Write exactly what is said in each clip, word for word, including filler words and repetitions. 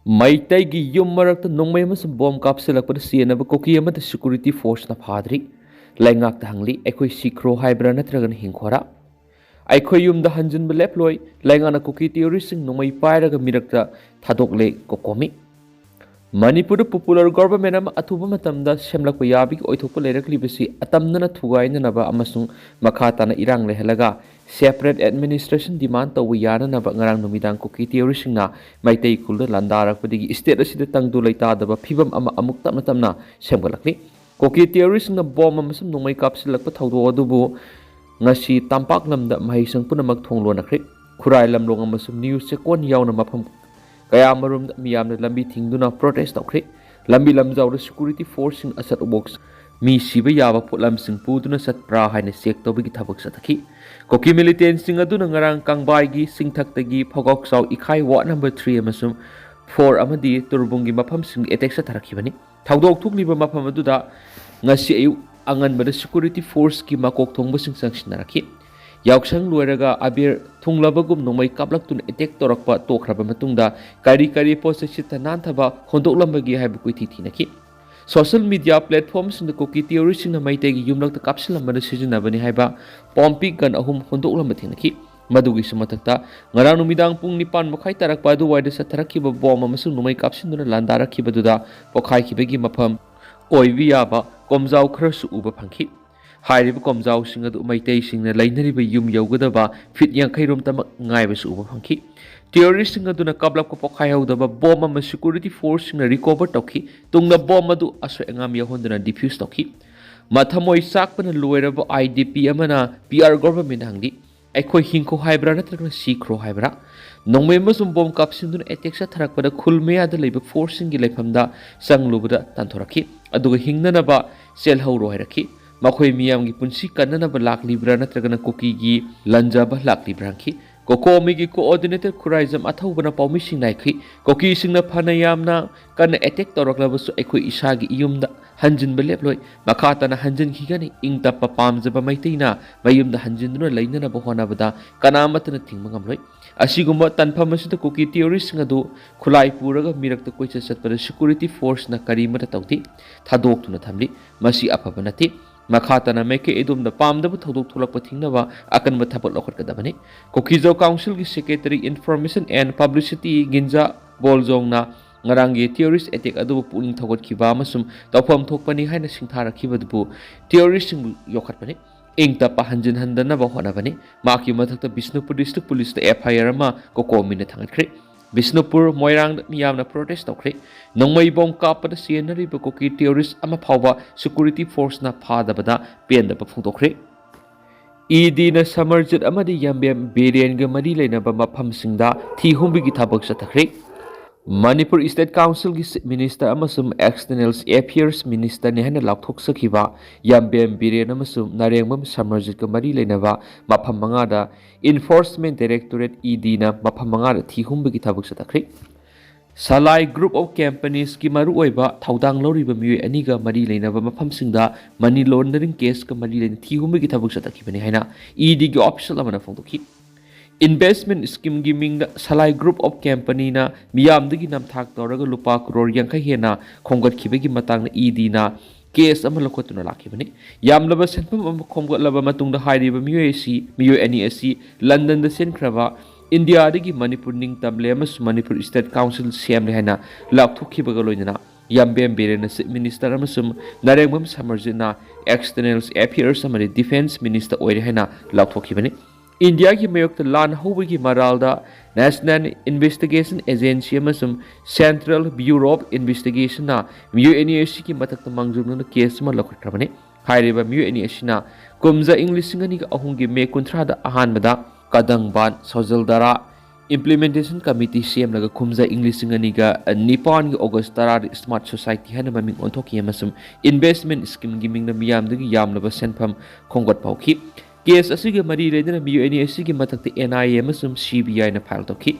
ꯃꯩꯇꯩꯒꯤ ꯌꯨꯝ ꯃꯔꯛꯇ ꯅꯣꯡꯃꯩ ꯑꯃꯁꯨꯡ ꯕꯣꯝ ꯀꯥꯞꯁꯤꯜꯂꯛꯄꯗ ꯆꯦꯟꯅꯕ ꯀꯨꯀꯤ ꯑꯃꯠꯇ ꯁꯦꯀ꯭ꯌꯨꯔꯤꯇꯤ ꯐꯣꯔꯁꯅ ꯐꯥꯗ꯭ꯔꯤ꯫ ꯂꯩꯉꯥꯛꯇ ꯍꯪꯂꯤ, ꯑꯩꯈꯣꯏ ꯁꯤꯈ꯭ꯔꯣ ꯍꯥꯏꯕ꯭ꯔꯥ ꯅꯠꯇ꯭ꯔꯒꯅ ꯍꯤꯡꯈꯣꯔꯥ? ꯑꯩꯈꯣꯏ ꯌꯨꯝꯗ ꯍꯟꯖꯤꯟꯕ ꯂꯦꯞꯂꯣꯏ꯫ ꯂꯩꯉꯥꯛꯅ ꯀꯨꯀꯤ ꯇꯦꯔꯣꯔꯤꯁꯁꯤꯡ ꯅꯣꯡꯃꯩ ꯄꯥꯏꯔꯒ ꯃꯤꯔꯛꯇ ꯊꯥꯗꯣꯛꯂꯦ, ꯀꯣꯀꯣꯃꯤ꯫ ꯃꯅꯤꯄꯨꯔꯗ ꯄꯣꯄꯨꯂꯔ ꯒꯣꯚꯔꯟꯃꯦꯟꯠ ꯑꯃ ꯑꯊꯨꯕ ꯃꯇꯝꯗ ꯁꯦꯝꯂꯛꯄ ꯌꯥꯕꯒꯤ ꯑꯣꯏꯊꯣꯛꯄ ꯂꯩꯔꯛꯂꯤꯕꯁꯤ ꯑꯇꯝꯅꯅ ꯊꯨꯒꯥꯏꯅꯅꯕ ꯑꯃꯁꯨꯡ ꯃꯈꯥ ꯇꯥꯅ ꯏꯔꯥꯡ ꯂꯩꯍꯜꯂꯒ ꯁꯦꯄꯔꯦꯠ ꯑꯦꯗꯃꯤꯅꯤꯁꯇ꯭ꯔꯦꯁꯟ ꯗꯤꯃꯥꯟ ꯇꯧꯕ ꯌꯥꯅꯅꯕ ꯉꯔꯥꯡ ꯅꯨꯃꯤꯗꯥꯡ ꯀꯨꯀꯤ ꯇꯦꯔꯣꯔꯤꯁꯁꯤꯡꯅ ꯃꯩꯇꯩ ꯈꯨꯜꯗ ꯂꯥꯟꯗꯥꯔꯛꯄꯗꯒꯤ ꯁ꯭ꯇꯦꯠ ꯑꯁꯤꯗ ꯇꯪꯗꯨ ꯂꯩꯇꯥꯗꯕ ꯐꯤꯕꯝ ꯑꯃ ꯑꯃꯨꯛ ꯇꯞꯅ ꯇꯞꯅ ꯁꯦꯝꯒꯠꯂꯛꯂꯤ꯫ ꯀꯨꯀꯤ ꯇꯦꯔꯣꯔꯤꯁꯁꯤꯡꯅ ꯕꯣꯝ ꯑꯃꯁꯨꯡ ꯅꯣꯡꯃꯩ ꯀꯥꯞꯁꯤꯜꯂꯛꯄ ꯊꯧꯗꯣꯛ ꯑꯗꯨꯕꯨ ꯉꯁꯤ ꯇꯝꯄꯥꯛ ꯂꯝꯗ ꯃꯍꯩꯁꯪ ꯄꯨꯝꯅꯃꯛ ꯊꯣꯡ ꯂꯣꯟꯅꯈ꯭ꯔꯦ꯫ ꯈꯨꯔꯥꯏ ꯂꯝꯂꯣꯡ ꯑꯃꯁꯨꯡ ꯅ꯭ꯌꯨ ꯆꯦꯛꯀꯣꯟ ꯌꯥꯎꯅ ꯃꯐꯝ ꯀꯌꯥꯃꯔꯨꯝꯗ ꯃꯤꯌꯥꯝꯅ ꯂꯝꯕꯤ ꯊꯤꯡꯗꯨꯅ ꯄ꯭ꯔꯣꯇꯦꯁ ꯇꯧꯈ꯭ꯔꯦ꯫ ꯂꯝꯕꯤ ꯂꯝꯖꯥꯎꯗ ꯁꯦꯀ꯭ꯌꯨꯔꯤꯇꯤ ꯐꯣꯔꯁꯁꯤꯡ ꯑꯆꯠ ꯑꯋꯣꯛ ꯃꯤ ꯁꯤꯕ ꯌꯥꯕ ꯄꯣꯠꯂꯝꯁꯤꯡ ꯄꯨꯗꯨꯅ ꯆꯠꯄ꯭ꯔꯥ ꯍꯥꯏꯅ ꯆꯦꯛ ꯇꯧꯕꯒꯤ ꯊꯕꯛ ꯆꯠꯊꯈꯤ꯫ ꯀꯨꯀꯤ ꯃꯤꯂꯤꯇꯦꯟꯁꯤꯡ ꯑꯗꯨꯅ ꯉꯔꯥꯡ ꯀꯥꯡꯕꯥꯏꯒꯤ ꯆꯤꯡꯊꯛꯇꯒꯤ ꯐꯧꯒꯥꯎꯆꯥꯎ ꯏꯈꯥꯏ ꯋꯥꯔꯗ ꯅꯝꯕꯔ ꯊ꯭ꯔꯤ ꯑꯃꯁꯨꯡ ꯐꯣꯔ ꯑꯃꯗꯤ ꯇꯨꯔꯕꯨꯡꯒꯤ ꯃꯐꯝꯁꯤꯡ ꯑꯦꯇꯦꯛ ꯆꯠꯊꯔꯛꯈꯤꯕꯅꯤ꯫ ꯊꯧꯗꯣꯛ ꯊꯣꯛꯂꯤꯕ ꯃꯐꯝ ꯑꯗꯨꯗ ꯉꯁꯤ ꯑꯌꯨꯛ ꯑꯉꯟꯕꯗ ꯁꯦꯀ꯭ꯌꯨꯔꯤꯇꯤ ꯐꯣꯔꯁꯀꯤ ꯃꯀꯣꯛ ꯊꯣꯡꯕꯁꯤꯡ ꯆꯪꯁꯤꯟꯅꯔꯛꯈꯤ꯫ ꯌꯥꯎꯁꯪ ꯂꯣꯏꯔꯒ ꯑꯕꯦꯔ ꯊꯨꯡꯂꯕꯒꯨꯝ ꯅꯣꯡꯃꯩ ꯀꯥꯞꯂꯛꯇꯨꯅ ꯑꯦꯇꯦꯛ ꯇꯧꯔꯛꯄ ꯇꯣꯛꯈ꯭ꯔꯕ ꯃꯇꯨꯡꯗ ꯀꯔꯤ ꯀꯔꯤ ꯄꯣꯠ ꯆꯩ ꯁꯤꯠꯇ ꯅꯥꯟꯊꯕ ꯍꯣꯟꯗꯣꯛꯂꯝꯕꯒꯦ ꯍꯥꯏꯕ ꯀꯣꯏꯊꯤ ꯊꯤꯅꯈꯤ꯫ ꯁꯣꯁꯤꯌꯦꯜ ꯃꯤꯗꯤꯌꯥ ꯄ꯭ꯂꯦꯠꯐꯣꯔꯝꯁꯤꯡꯗ ꯀꯨꯀꯤ ꯇꯦꯔꯣꯔꯤꯁꯁꯤꯡꯅ ꯃꯩꯇꯩꯒꯤ ꯌꯨꯝꯂꯛꯇ ꯀꯥꯞꯁꯤꯜꯂꯝꯕꯗ ꯁꯤꯖꯤꯟꯅꯕꯅꯤ ꯍꯥꯏꯕ ꯄꯣꯝꯄꯤ ꯒꯟ ꯑꯍꯨꯝ ꯍꯣꯟꯗꯣꯛꯂꯝꯕ ꯊꯦꯡꯅꯈꯤ꯫ ꯃꯗꯨꯒꯤꯁꯨ ꯃꯊꯛꯇ, ꯉꯔꯥꯡ ꯅꯨꯃꯤꯗꯥꯡ ꯄꯨꯡ ꯅꯤꯄꯥꯟ ꯃꯈꯥꯏ ꯇꯥꯔꯛꯄ ꯑꯗꯨꯋꯥꯏꯗ ꯆꯠꯊꯔꯛꯈꯤꯕ ꯕꯣꯝ ꯑꯃꯁꯨꯡ ꯅꯣꯡꯃꯩ ꯀꯥꯞꯁꯤꯟꯗꯨꯅ ꯂꯥꯟꯗꯥꯔꯛꯈꯤꯕꯗꯨꯗ ꯄꯣꯈꯥꯏꯈꯤꯕꯒꯤ ꯃꯐꯝ ꯑꯣꯏꯕ ꯌꯥꯕ ꯀꯣꯝꯖꯥꯎ ꯈꯔꯁꯨ ꯎꯕ ꯐꯪꯈꯤ꯫ ꯍꯥꯏꯔꯤꯕ ꯀꯣꯝꯖꯥꯎꯁꯤꯡ ꯑꯗꯨ ꯃꯩꯇꯩꯁꯤꯡꯅ ꯂꯩꯅꯔꯤꯕ ꯌꯨꯝ ꯌꯧꯒꯗꯕ ꯐꯤꯠ ꯌꯥꯡꯈꯩ ꯔꯣꯝꯇꯃꯛ ꯉꯥꯏꯕꯁꯨ ꯎꯕ ꯐꯪꯈꯤ꯫ ꯇꯦꯔꯣꯔꯤꯁꯁꯤꯡ ꯑꯗꯨꯅ ꯀꯥꯞꯂꯛꯄ ꯄꯣꯈꯥꯏꯍꯧꯗꯕ ꯕꯣꯝ ꯑꯃ ꯁꯦꯀ꯭ꯌꯨꯔꯤꯇꯤ ꯐꯣꯔꯁꯁꯤꯡꯅ ꯔꯤꯀꯣꯚꯔ ꯇꯧꯈꯤ꯫ ꯇꯨꯡꯗ ꯕꯣꯝ ꯑꯗꯨ ꯑꯁꯣꯏ ꯑꯉꯥꯝ ꯌꯥꯎꯍꯟꯗꯅ ꯗꯤꯐ꯭ꯌꯨꯁ ꯇꯧꯈꯤ꯫ ꯃꯊꯃꯣꯏ ꯆꯥꯛꯄꯅ ꯂꯣꯏꯔꯕ ꯑꯥꯏ ꯗꯤ ꯄꯤ ꯑꯃꯅ ꯄꯤ ꯑꯥꯔ ꯒꯣꯚꯔꯟꯃꯦꯟꯠ ꯍꯪꯂꯤ, ꯑꯩꯈꯣꯏ ꯍꯤꯡꯈꯣ ꯍꯥꯏꯕ꯭ꯔꯥ ꯅꯠꯇ꯭ꯔꯒꯅ ꯁꯤꯈ꯭ꯔꯣ ꯍꯥꯏꯕ꯭ꯔꯥ? ꯅꯣꯡꯃꯩ ꯑꯃꯁꯨꯡ ꯕꯣꯝ ꯀꯥꯞꯁꯤꯟꯗꯨꯅ ꯑꯦꯇꯦꯛ ꯆꯠꯊꯔꯛꯄꯗ ꯈꯨꯜ ꯃꯌꯥꯗ ꯂꯩꯕ ꯐꯣꯔꯁꯁꯤꯡꯒꯤ ꯂꯩꯐꯝꯗ ꯆꯪꯂꯨꯕꯗ ꯇꯥꯟꯊꯣꯔꯛꯈꯤ, ꯑꯗꯨꯒ ꯍꯤꯡꯅꯅꯕ ꯆꯦꯜꯍꯧꯔꯣ ꯍꯥꯏꯔꯛꯈꯤ꯫ ꯃꯈꯣꯏ ꯃꯤꯌꯥꯝꯒꯤ ꯄꯨꯟꯁꯤ ꯀꯟꯅꯅꯕ ꯂꯥꯛꯂꯤꯕ꯭ꯔꯥ ꯅꯠꯇ꯭ꯔꯒꯅ ꯀꯨꯀꯤꯒꯤ ꯂꯟꯖꯕ ꯂꯥꯛꯂꯤꯕ꯭ꯔꯥ ꯍꯪꯈꯤ꯫ ꯀꯣꯀꯣꯃꯤꯒꯤ ꯀꯣꯑꯣꯔꯗꯤꯅꯦꯇꯔ ꯈꯨꯔꯥꯏꯖꯝ ꯑꯊꯧꯕꯅ ꯄꯥꯎꯃꯤꯁꯤꯡ ꯅꯥꯏꯈꯤ, ꯀꯨꯀꯤꯁꯤꯡꯅ ꯐꯅ ꯌꯥꯝꯅ ꯀꯟꯅ ꯑꯦꯇꯦꯛ ꯇꯧꯔꯛꯂꯕꯁꯨ ꯑꯩꯈꯣꯏ ꯏꯁꯥꯒꯤ ꯏꯌꯨꯝꯗ ꯍꯟꯖꯤꯟꯕ ꯂꯦꯞꯂꯣꯏ꯫ ꯃꯈꯥ ꯇꯥꯅ ꯍꯟꯖꯤꯟꯈꯤꯒꯅꯤ꯫ ꯏꯪ ꯇꯞꯄ ꯄꯥꯝꯖꯕ ꯃꯩꯇꯩꯅ ꯃꯌꯨꯝꯗ ꯍꯟꯖꯤꯟꯗꯨꯅ ꯂꯩꯅꯅꯕ ꯍꯣꯠꯅꯕꯗ ꯀꯅꯥꯃꯠꯇꯅ ꯊꯤꯡꯕ ꯉꯝꯂꯣꯏ꯫ ꯑꯁꯤꯒꯨꯝꯕ ꯇꯥꯟꯐꯝ ꯑꯁꯤꯗ ꯀꯨꯀꯤ terroristꯁꯤꯡ ꯑꯗꯨ ꯈꯨꯠꯂꯥꯏ ꯄꯨꯔꯒ ꯃꯤꯔꯛꯇ ꯀꯣꯏꯆꯠ ꯆꯠꯄꯗ security forceꯅ ꯀꯔꯤꯃꯠꯇ ꯇꯧꯗꯦ, ꯊꯥꯗꯣꯛꯇꯨꯅ ꯊꯝꯂꯤ꯫ ꯃꯁꯤ ꯑꯐꯕ ꯅꯠꯇꯦ꯫ ꯃꯈꯥ ꯇꯥꯅ ꯃꯥꯏꯀꯩ ꯑꯗꯣꯝꯗ ꯄꯥꯝꯗꯕ ꯊꯧꯗꯣꯛ ꯊꯣꯛꯂꯛꯄ ꯊꯤꯡꯅꯕ ꯑꯀꯟꯕ ꯊꯕꯛ ꯂꯧꯈꯠꯀꯗꯕꯅꯤ꯫ ꯀꯨꯀꯤ-ꯖꯣ Councilꯒꯤ Secretary Information and Publicity ꯒꯤꯟꯖꯥ ꯕꯣꯜꯖꯣꯡꯅ ꯉꯔꯥꯡꯒꯤ terrorist attack ꯑꯗꯨꯕꯨ ꯄꯨꯛꯅꯤꯡ ꯊꯧꯒꯠꯈꯤꯕ ꯑꯃꯁꯨꯡ ꯇꯧꯐꯝ ꯊꯣꯛꯄꯅꯤ ꯍꯥꯏꯅ ꯁꯤꯡꯊꯥꯔꯛꯈꯤꯕꯗꯨꯕꯨ terroristꯁꯤꯡꯕꯨ ꯌꯣꯛꯈꯠꯄꯅꯤ꯫ ꯏꯪ ꯇꯞꯄ ꯍꯟꯖꯤꯟꯍꯟꯗꯅꯕ ꯍꯣꯠꯅꯕꯅꯤ꯫ ꯃꯍꯥꯛꯀꯤ ꯃꯊꯛꯇ ꯕꯤꯁꯅꯨꯄꯨꯔ District Policeꯇ FIR ꯑꯃ COCOMIꯅ ꯊꯥꯡꯒꯠꯈ꯭ꯔꯦ꯫ ꯕꯤꯁꯅꯨꯄꯨꯔ, ꯃꯣꯏꯔꯥꯡꯗ ꯃꯤꯌꯥꯝꯅ protest ꯇꯧꯈ꯭ꯔꯦ꯫ ꯅꯣꯡꯃꯩ ꯕꯣꯝ ꯀꯥꯞꯄꯗ ꯆꯦꯟꯅꯔꯤꯕ ꯀꯨꯀꯤ terrorist ꯑꯃ ꯐꯥꯎꯕ security forceꯅ ꯐꯥꯗꯕꯗ ꯄꯦꯟꯗꯕ ꯐꯣꯡꯗꯣꯛꯈ꯭ꯔꯦ꯫ EDꯅ ꯁꯃꯔꯖꯤꯠ ꯑꯃꯗꯤ ꯌꯥꯝꯕꯦꯝ ꯕꯤꯔꯦꯟꯒ ꯃꯔꯤ ꯂꯩꯅꯕ ꯃꯐꯝꯁꯤꯡꯗ ꯊꯤ ꯍꯨꯝꯕꯒꯤ ꯊꯕꯛ ꯆꯠꯊꯈ꯭ꯔꯦ꯫ ꯃꯅꯤꯄꯨꯔ State Councilꯒꯤ Chief Minister ꯑꯃꯁꯨꯡ External Affairs Ministerꯅꯤ ꯍꯥꯏꯅ ꯂꯥꯎꯊꯣꯛꯆꯈꯤꯕ ꯌꯥꯝꯕꯦꯝ ꯕꯤꯔꯦꯟ ꯑꯃꯁꯨꯡ ꯅꯥꯔꯦꯡꯕꯝ ꯁꯃꯔꯖꯤꯠꯀ ꯃꯔꯤ ꯂꯩꯅꯕ ꯃꯐꯝ ꯃꯉꯥꯗ Enforcement Directorate, EDꯅ ꯃꯐꯝ ꯃꯉꯥꯗ ꯊꯤ ꯍꯨꯝꯕꯒꯤ ꯊꯕꯛ ꯆꯠꯊꯈ꯭ꯔꯦ꯫ Salai Group of Companiesꯀꯤ ꯃꯔꯨꯑꯣꯏꯕ ꯊꯧꯗꯥꯡ ꯂꯧꯔꯤꯕ ꯃꯤꯑꯣꯏ ꯑꯅꯤꯒ ꯃꯔꯤ ꯂꯩꯅꯕ ꯃꯐꯝꯁꯤꯡꯗ money laundering caseꯀ ꯃꯔꯤ ꯂꯩꯅ ꯊꯤ ꯍꯨꯝꯕꯒꯤ ꯊꯕꯛ ꯆꯠꯊꯈꯤꯕꯅꯤ ꯍꯥꯏꯅ EDꯒꯤ official ꯑꯃꯅ ꯐꯣꯡꯗꯣꯛꯈꯤ꯫ Investment schemeꯒꯤ ꯃꯤꯡꯗ Salai Group of Companyꯅ ꯃꯤꯌꯥꯝꯗꯒꯤ ꯅꯝꯊꯥꯛ ꯇꯧꯔꯒ ꯂꯨꯄꯥ ꯀ꯭ꯔꯣꯔ ꯌꯥꯡꯈꯩ ꯍꯦꯟꯅ ꯈꯣꯝꯒꯠꯈꯤꯕꯒꯤ ꯃꯇꯥꯡꯗ EDꯅ case ꯑꯃ ꯂꯧꯈꯠꯇꯨꯅ ꯂꯥꯛꯈꯤꯕꯅꯤ꯫ ꯌꯥꯝꯂꯕ ꯁꯦꯟꯐꯝ ꯑꯃ ꯈꯣꯝꯒꯠꯂꯕ ꯃꯇꯨꯡꯗ ꯍꯥꯏꯔꯤꯕ ꯃꯤꯑꯣꯏ ꯑꯁꯤ, ꯃꯤꯑꯣꯏ ꯑꯅꯤ ꯑꯁꯤ ꯂꯟꯗꯟꯗ ꯆꯦꯟꯈ꯭ꯔꯕ ꯏꯟꯗꯤꯌꯥꯗꯒꯤ ꯃꯅꯤꯄꯨꯔ ꯅꯤꯡꯇꯝꯂꯦ ꯑꯃꯁꯨꯡ ꯃꯅꯤꯄꯨꯔ State Council ꯁꯦꯝꯂꯦ ꯍꯥꯏꯅ ꯂꯥꯎꯊꯣꯛꯈꯤꯕꯒ ꯂꯣꯏꯅꯅ ꯌꯥꯝꯕꯦꯝ ꯕꯤꯔꯦꯟꯅ Chief Minister ꯑꯃꯁꯨꯡ ꯅꯥꯔꯦꯡꯕꯝ ꯁꯃꯔꯖꯤꯠꯅ External Affairs ꯑꯃꯗꯤ Defence Minister ꯑꯣꯏꯔꯦ ꯍꯥꯏꯅ ꯂꯥꯎꯊꯣꯛꯈꯤꯕꯅꯤ꯫ ꯏꯟꯗꯤꯌꯥꯒꯤ ꯃꯥꯌꯣꯛꯇ ꯂꯥꯟ ꯍꯧꯕꯒꯤ ꯃꯔꯥꯜꯗ National Investigation Agency ꯑꯃꯁꯨꯡ Central Bureau of Investigationꯅ ꯃꯤꯑꯣꯏ ꯑꯅꯤ ꯑꯁꯤꯒꯤ ꯃꯊꯛꯇ ꯃꯥꯡꯖꯧꯅꯅ case ꯑꯃ ꯂꯧꯈꯠꯈ꯭ꯔꯕꯅꯤ꯫ ꯍꯥꯏꯔꯤꯕ ꯃꯤꯑꯣꯏ ꯑꯅꯤ ꯑꯁꯤꯅ ꯀꯨꯝꯖꯥ ꯏꯪ ꯂꯤꯁꯤꯡ ꯑꯅꯤꯒ ꯑꯍꯨꯝꯒꯤ ꯃꯦ ꯀꯨꯟꯊ꯭ꯔꯥꯗ ꯑꯍꯥꯟꯕꯗ ꯀꯗꯪꯕꯥꯟ, ꯁꯣꯖꯜꯗꯔꯥ Implementation Committee ꯁꯦꯝꯂꯒ ꯀꯨꯝꯖꯥ ꯏꯪ ꯂꯤꯁꯤꯡ ꯑꯅꯤꯒ ꯅꯤꯄꯥꯟꯒꯤ ꯑꯣꯒꯁ ꯇꯔꯥꯗ Smart Society ꯍꯥꯏꯅ ꯃꯃꯤꯡ ꯑꯣꯟꯊꯣꯛꯈꯤ ꯑꯃꯁꯨꯡ investment schemeꯒꯤ ꯃꯤꯡꯗ ꯃꯤꯌꯥꯝꯗꯒꯤ ꯌꯥꯝꯂꯕ ꯁꯦꯟꯐꯝ ꯈꯣꯝꯒꯠꯄ ꯍꯧꯈꯤ꯫ Case ꯑꯁꯤꯒ ꯃꯔꯤ ꯂꯩꯅꯅ ꯃꯤꯑꯣꯏ ꯑꯅꯤ ꯑꯁꯤꯒꯤ ꯃꯊꯛꯇ NIA ꯑꯃꯁꯨꯡ CBIꯅ file ꯇꯧꯈꯤ꯫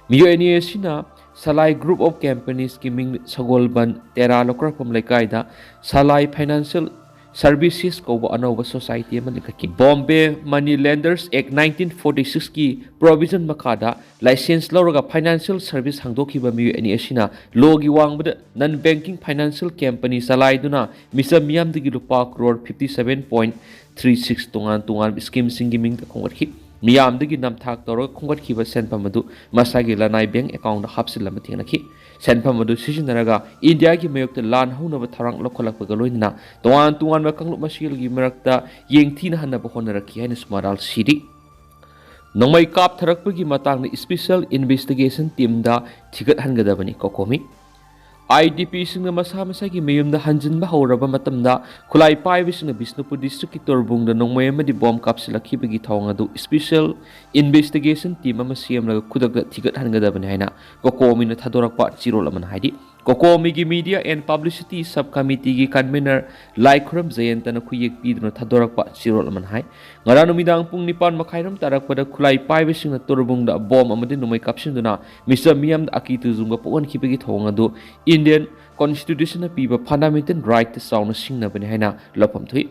ꯃꯤꯑꯣꯏ ꯑꯅꯤ ꯑꯁꯤꯅ Salai Group of Companiesꯀꯤ ꯃꯤꯡ ꯁꯒꯣꯜꯕꯟ ꯇꯦꯔꯥ ꯂꯧꯀ꯭ꯔꯥꯛꯄꯝ ꯂꯩꯀꯥꯏꯗ Salai Financial Services ꯀꯧꯕ ꯑꯅꯧꯕ ꯁꯣꯁꯥꯏꯇꯤ ꯑꯃ ꯂꯤꯡꯈꯠꯈꯤ꯫ Bombay Money Lenders Act nineteen forty six ꯀꯤ ꯄ꯭ꯔꯣꯚꯤꯖꯟ ꯃꯈꯥꯗ ꯂꯥꯏꯁꯦꯟꯁ ꯂꯧꯔꯒ ꯐꯥꯏꯅꯥꯟꯁꯤꯌꯦꯜ ꯁꯔꯚꯤꯁ ꯍꯥꯡꯗꯣꯛꯈꯤꯕ ꯃꯤꯑꯣꯏ ꯑꯅꯤ ꯑꯁꯤꯅ ꯂꯣꯒꯤ ꯋꯥꯡꯃꯗ ꯅꯟ ꯕꯦꯡꯀꯤꯡ ꯐꯥꯏꯅꯥꯟꯁꯤꯌꯦꯜ ꯀꯝꯄꯅꯤ ꯆꯂꯥꯏꯗꯨꯅ ꯃꯤꯆꯝ ꯃꯤꯌꯥꯝꯗꯒꯤ ꯂꯨꯄꯥ crore fifty seven point three six ꯇꯣꯉꯥꯟ ꯇꯣꯉꯥꯟꯕ ꯁ꯭ꯀꯤꯝꯁꯤꯡꯒꯤ ꯃꯤꯡꯗ ꯈꯣꯝꯒꯠꯈꯤ꯫ ꯃꯤꯌꯥꯝꯗꯒꯤ ꯅꯝꯊꯥꯛ ꯇꯧꯔꯒ ꯈꯣꯝꯒꯠꯈꯤꯕ ꯁꯦꯟꯐꯝ ꯑꯗꯨ ꯃꯁꯥꯒꯤ ꯂꯅꯥꯏ ꯕꯦꯡ ꯑꯦꯀꯥꯎꯟꯗ ꯍꯥꯞꯆꯤꯜꯂꯝꯕ ꯊꯦꯡꯅꯈꯤ꯫ ꯁꯦꯟꯐꯝ ꯑꯗꯨ ꯁꯤꯖꯤꯟꯅꯔꯒ ꯏꯟꯗꯤꯌꯥꯒꯤ ꯃꯥꯌꯣꯛꯇ ꯂꯥꯟ ꯍꯧꯅꯕ ꯊꯧꯔꯥꯡ ꯂꯧꯈꯠꯂꯛꯄꯒ ꯂꯣꯏꯅꯅ ꯇꯣꯉꯥꯟ ꯇꯣꯉꯥꯟꯕ ꯀꯥꯡꯂꯨꯞ ꯃꯁꯦꯜꯒꯤ ꯃꯔꯛꯇ ꯌꯦꯡꯊꯤꯅꯍꯟꯅꯕ ꯍꯣꯠꯅꯔꯛꯈꯤ ꯍꯥꯏꯅꯁꯨ ꯃꯔꯥꯜ ꯁꯤꯔꯤ꯫ ꯅꯣꯡꯃꯩ ꯀꯥꯞꯊꯔꯛꯄꯒꯤ ꯃꯇꯥꯡꯗ ꯏꯁꯄꯤꯁꯦꯜ ꯏꯟꯚꯦꯁꯇꯤꯒꯦꯁꯟ ꯇꯤꯝꯗ ꯊꯤꯒꯠꯍꯟꯒꯗꯕꯅꯤ, ꯀꯣꯀꯣꯃꯤ꯫ ꯑꯥꯏ ꯗꯤ ꯄꯤꯁꯤꯡꯅ ꯃꯁꯥ ꯃꯁꯥꯒꯤ ꯃꯌꯨꯝꯗ ꯍꯟꯖꯤꯟꯕ ꯍꯧꯔꯕ ꯃꯇꯝꯗ ꯈꯨꯠꯂꯥꯏ ꯄꯥꯏꯕꯁꯤꯡꯅ ꯕꯤꯁꯅꯨꯄꯨꯔ ꯗꯤꯁꯇ꯭ꯔꯤꯛꯀꯤ ꯇꯣꯔꯕꯨꯡꯗ ꯅꯣꯡꯃꯩ ꯑꯃꯗꯤ ꯕꯣꯝ ꯀꯥꯞꯁꯤꯜꯂꯛꯈꯤꯕꯒꯤ ꯊꯧꯑꯣꯡ ꯑꯗꯨ ꯏꯁꯄꯤꯁꯦꯜ ꯏꯟꯚꯦꯁꯇꯤꯒꯦꯁꯟ ꯇꯤꯝ ꯑꯃ ꯁꯦꯝꯂꯒ ꯈꯨꯗꯛꯇ ꯊꯤꯒꯠꯍꯟꯒꯗꯕꯅꯤ ꯍꯥꯏꯅ ꯀꯣꯀꯣꯃꯤꯅ ꯊꯥꯗꯣꯔꯛꯄ ꯆꯦꯔꯣꯜ ꯑꯃꯅ ꯍꯥꯏꯔꯤ꯫ ꯀꯣꯀꯣꯃꯤꯒꯤ ꯃꯤꯗꯤꯌꯥ ꯑꯦꯟ ꯄꯕ꯭ꯂꯤꯁꯤꯇꯤ ꯁꯕ ꯀꯃꯤꯇꯤꯒꯤ ꯀꯟꯚꯦꯅꯔ ꯂꯥꯏꯈꯨꯔꯝ ꯖꯌꯟꯇꯅ ꯈꯨꯌꯦꯛ ꯄꯤꯗꯨꯅ ꯊꯥꯗꯣꯔꯛꯄ ꯆꯦꯔꯣꯜ ꯑꯃꯅ ꯍꯥꯏ, ꯉꯔꯥꯡ ꯅꯨꯃꯤꯗꯥꯡ ꯄꯨꯡ ꯅꯤꯄꯥꯟ ꯃꯈꯥꯏꯔꯣꯝ ꯇꯥꯔꯛꯄꯗ ꯈꯨꯠꯂꯥꯏ ꯄꯥꯏꯕꯁꯤꯡꯅ ꯇꯣꯔꯕꯨꯡꯗ ꯕꯣꯝ ꯑꯃꯗꯤ ꯅꯣꯡꯃꯩ ꯀꯥꯞꯁꯤꯟꯗꯨꯅ ꯃꯤꯆꯝ ꯃꯤꯌꯥꯝꯗ ꯑꯀꯤ ꯇꯨꯖꯨꯡꯕ ꯄꯣꯛꯍꯟꯈꯤꯕꯒꯤ ꯊꯧꯑꯣꯡ ꯑꯗꯨ ꯏꯟꯗꯤꯌꯟ ꯀꯣꯟꯁꯇꯤꯇ꯭ꯌꯨꯁꯟꯅ ꯄꯤꯕ ꯐꯟꯗꯥꯃꯦꯟꯇꯦꯜ ꯔꯥꯏꯠꯇ ꯆꯥꯎꯅ ꯁꯤꯡꯅꯕꯅꯤ ꯍꯥꯏꯅ ꯂꯧꯐꯝ ꯊꯣꯛꯏ꯫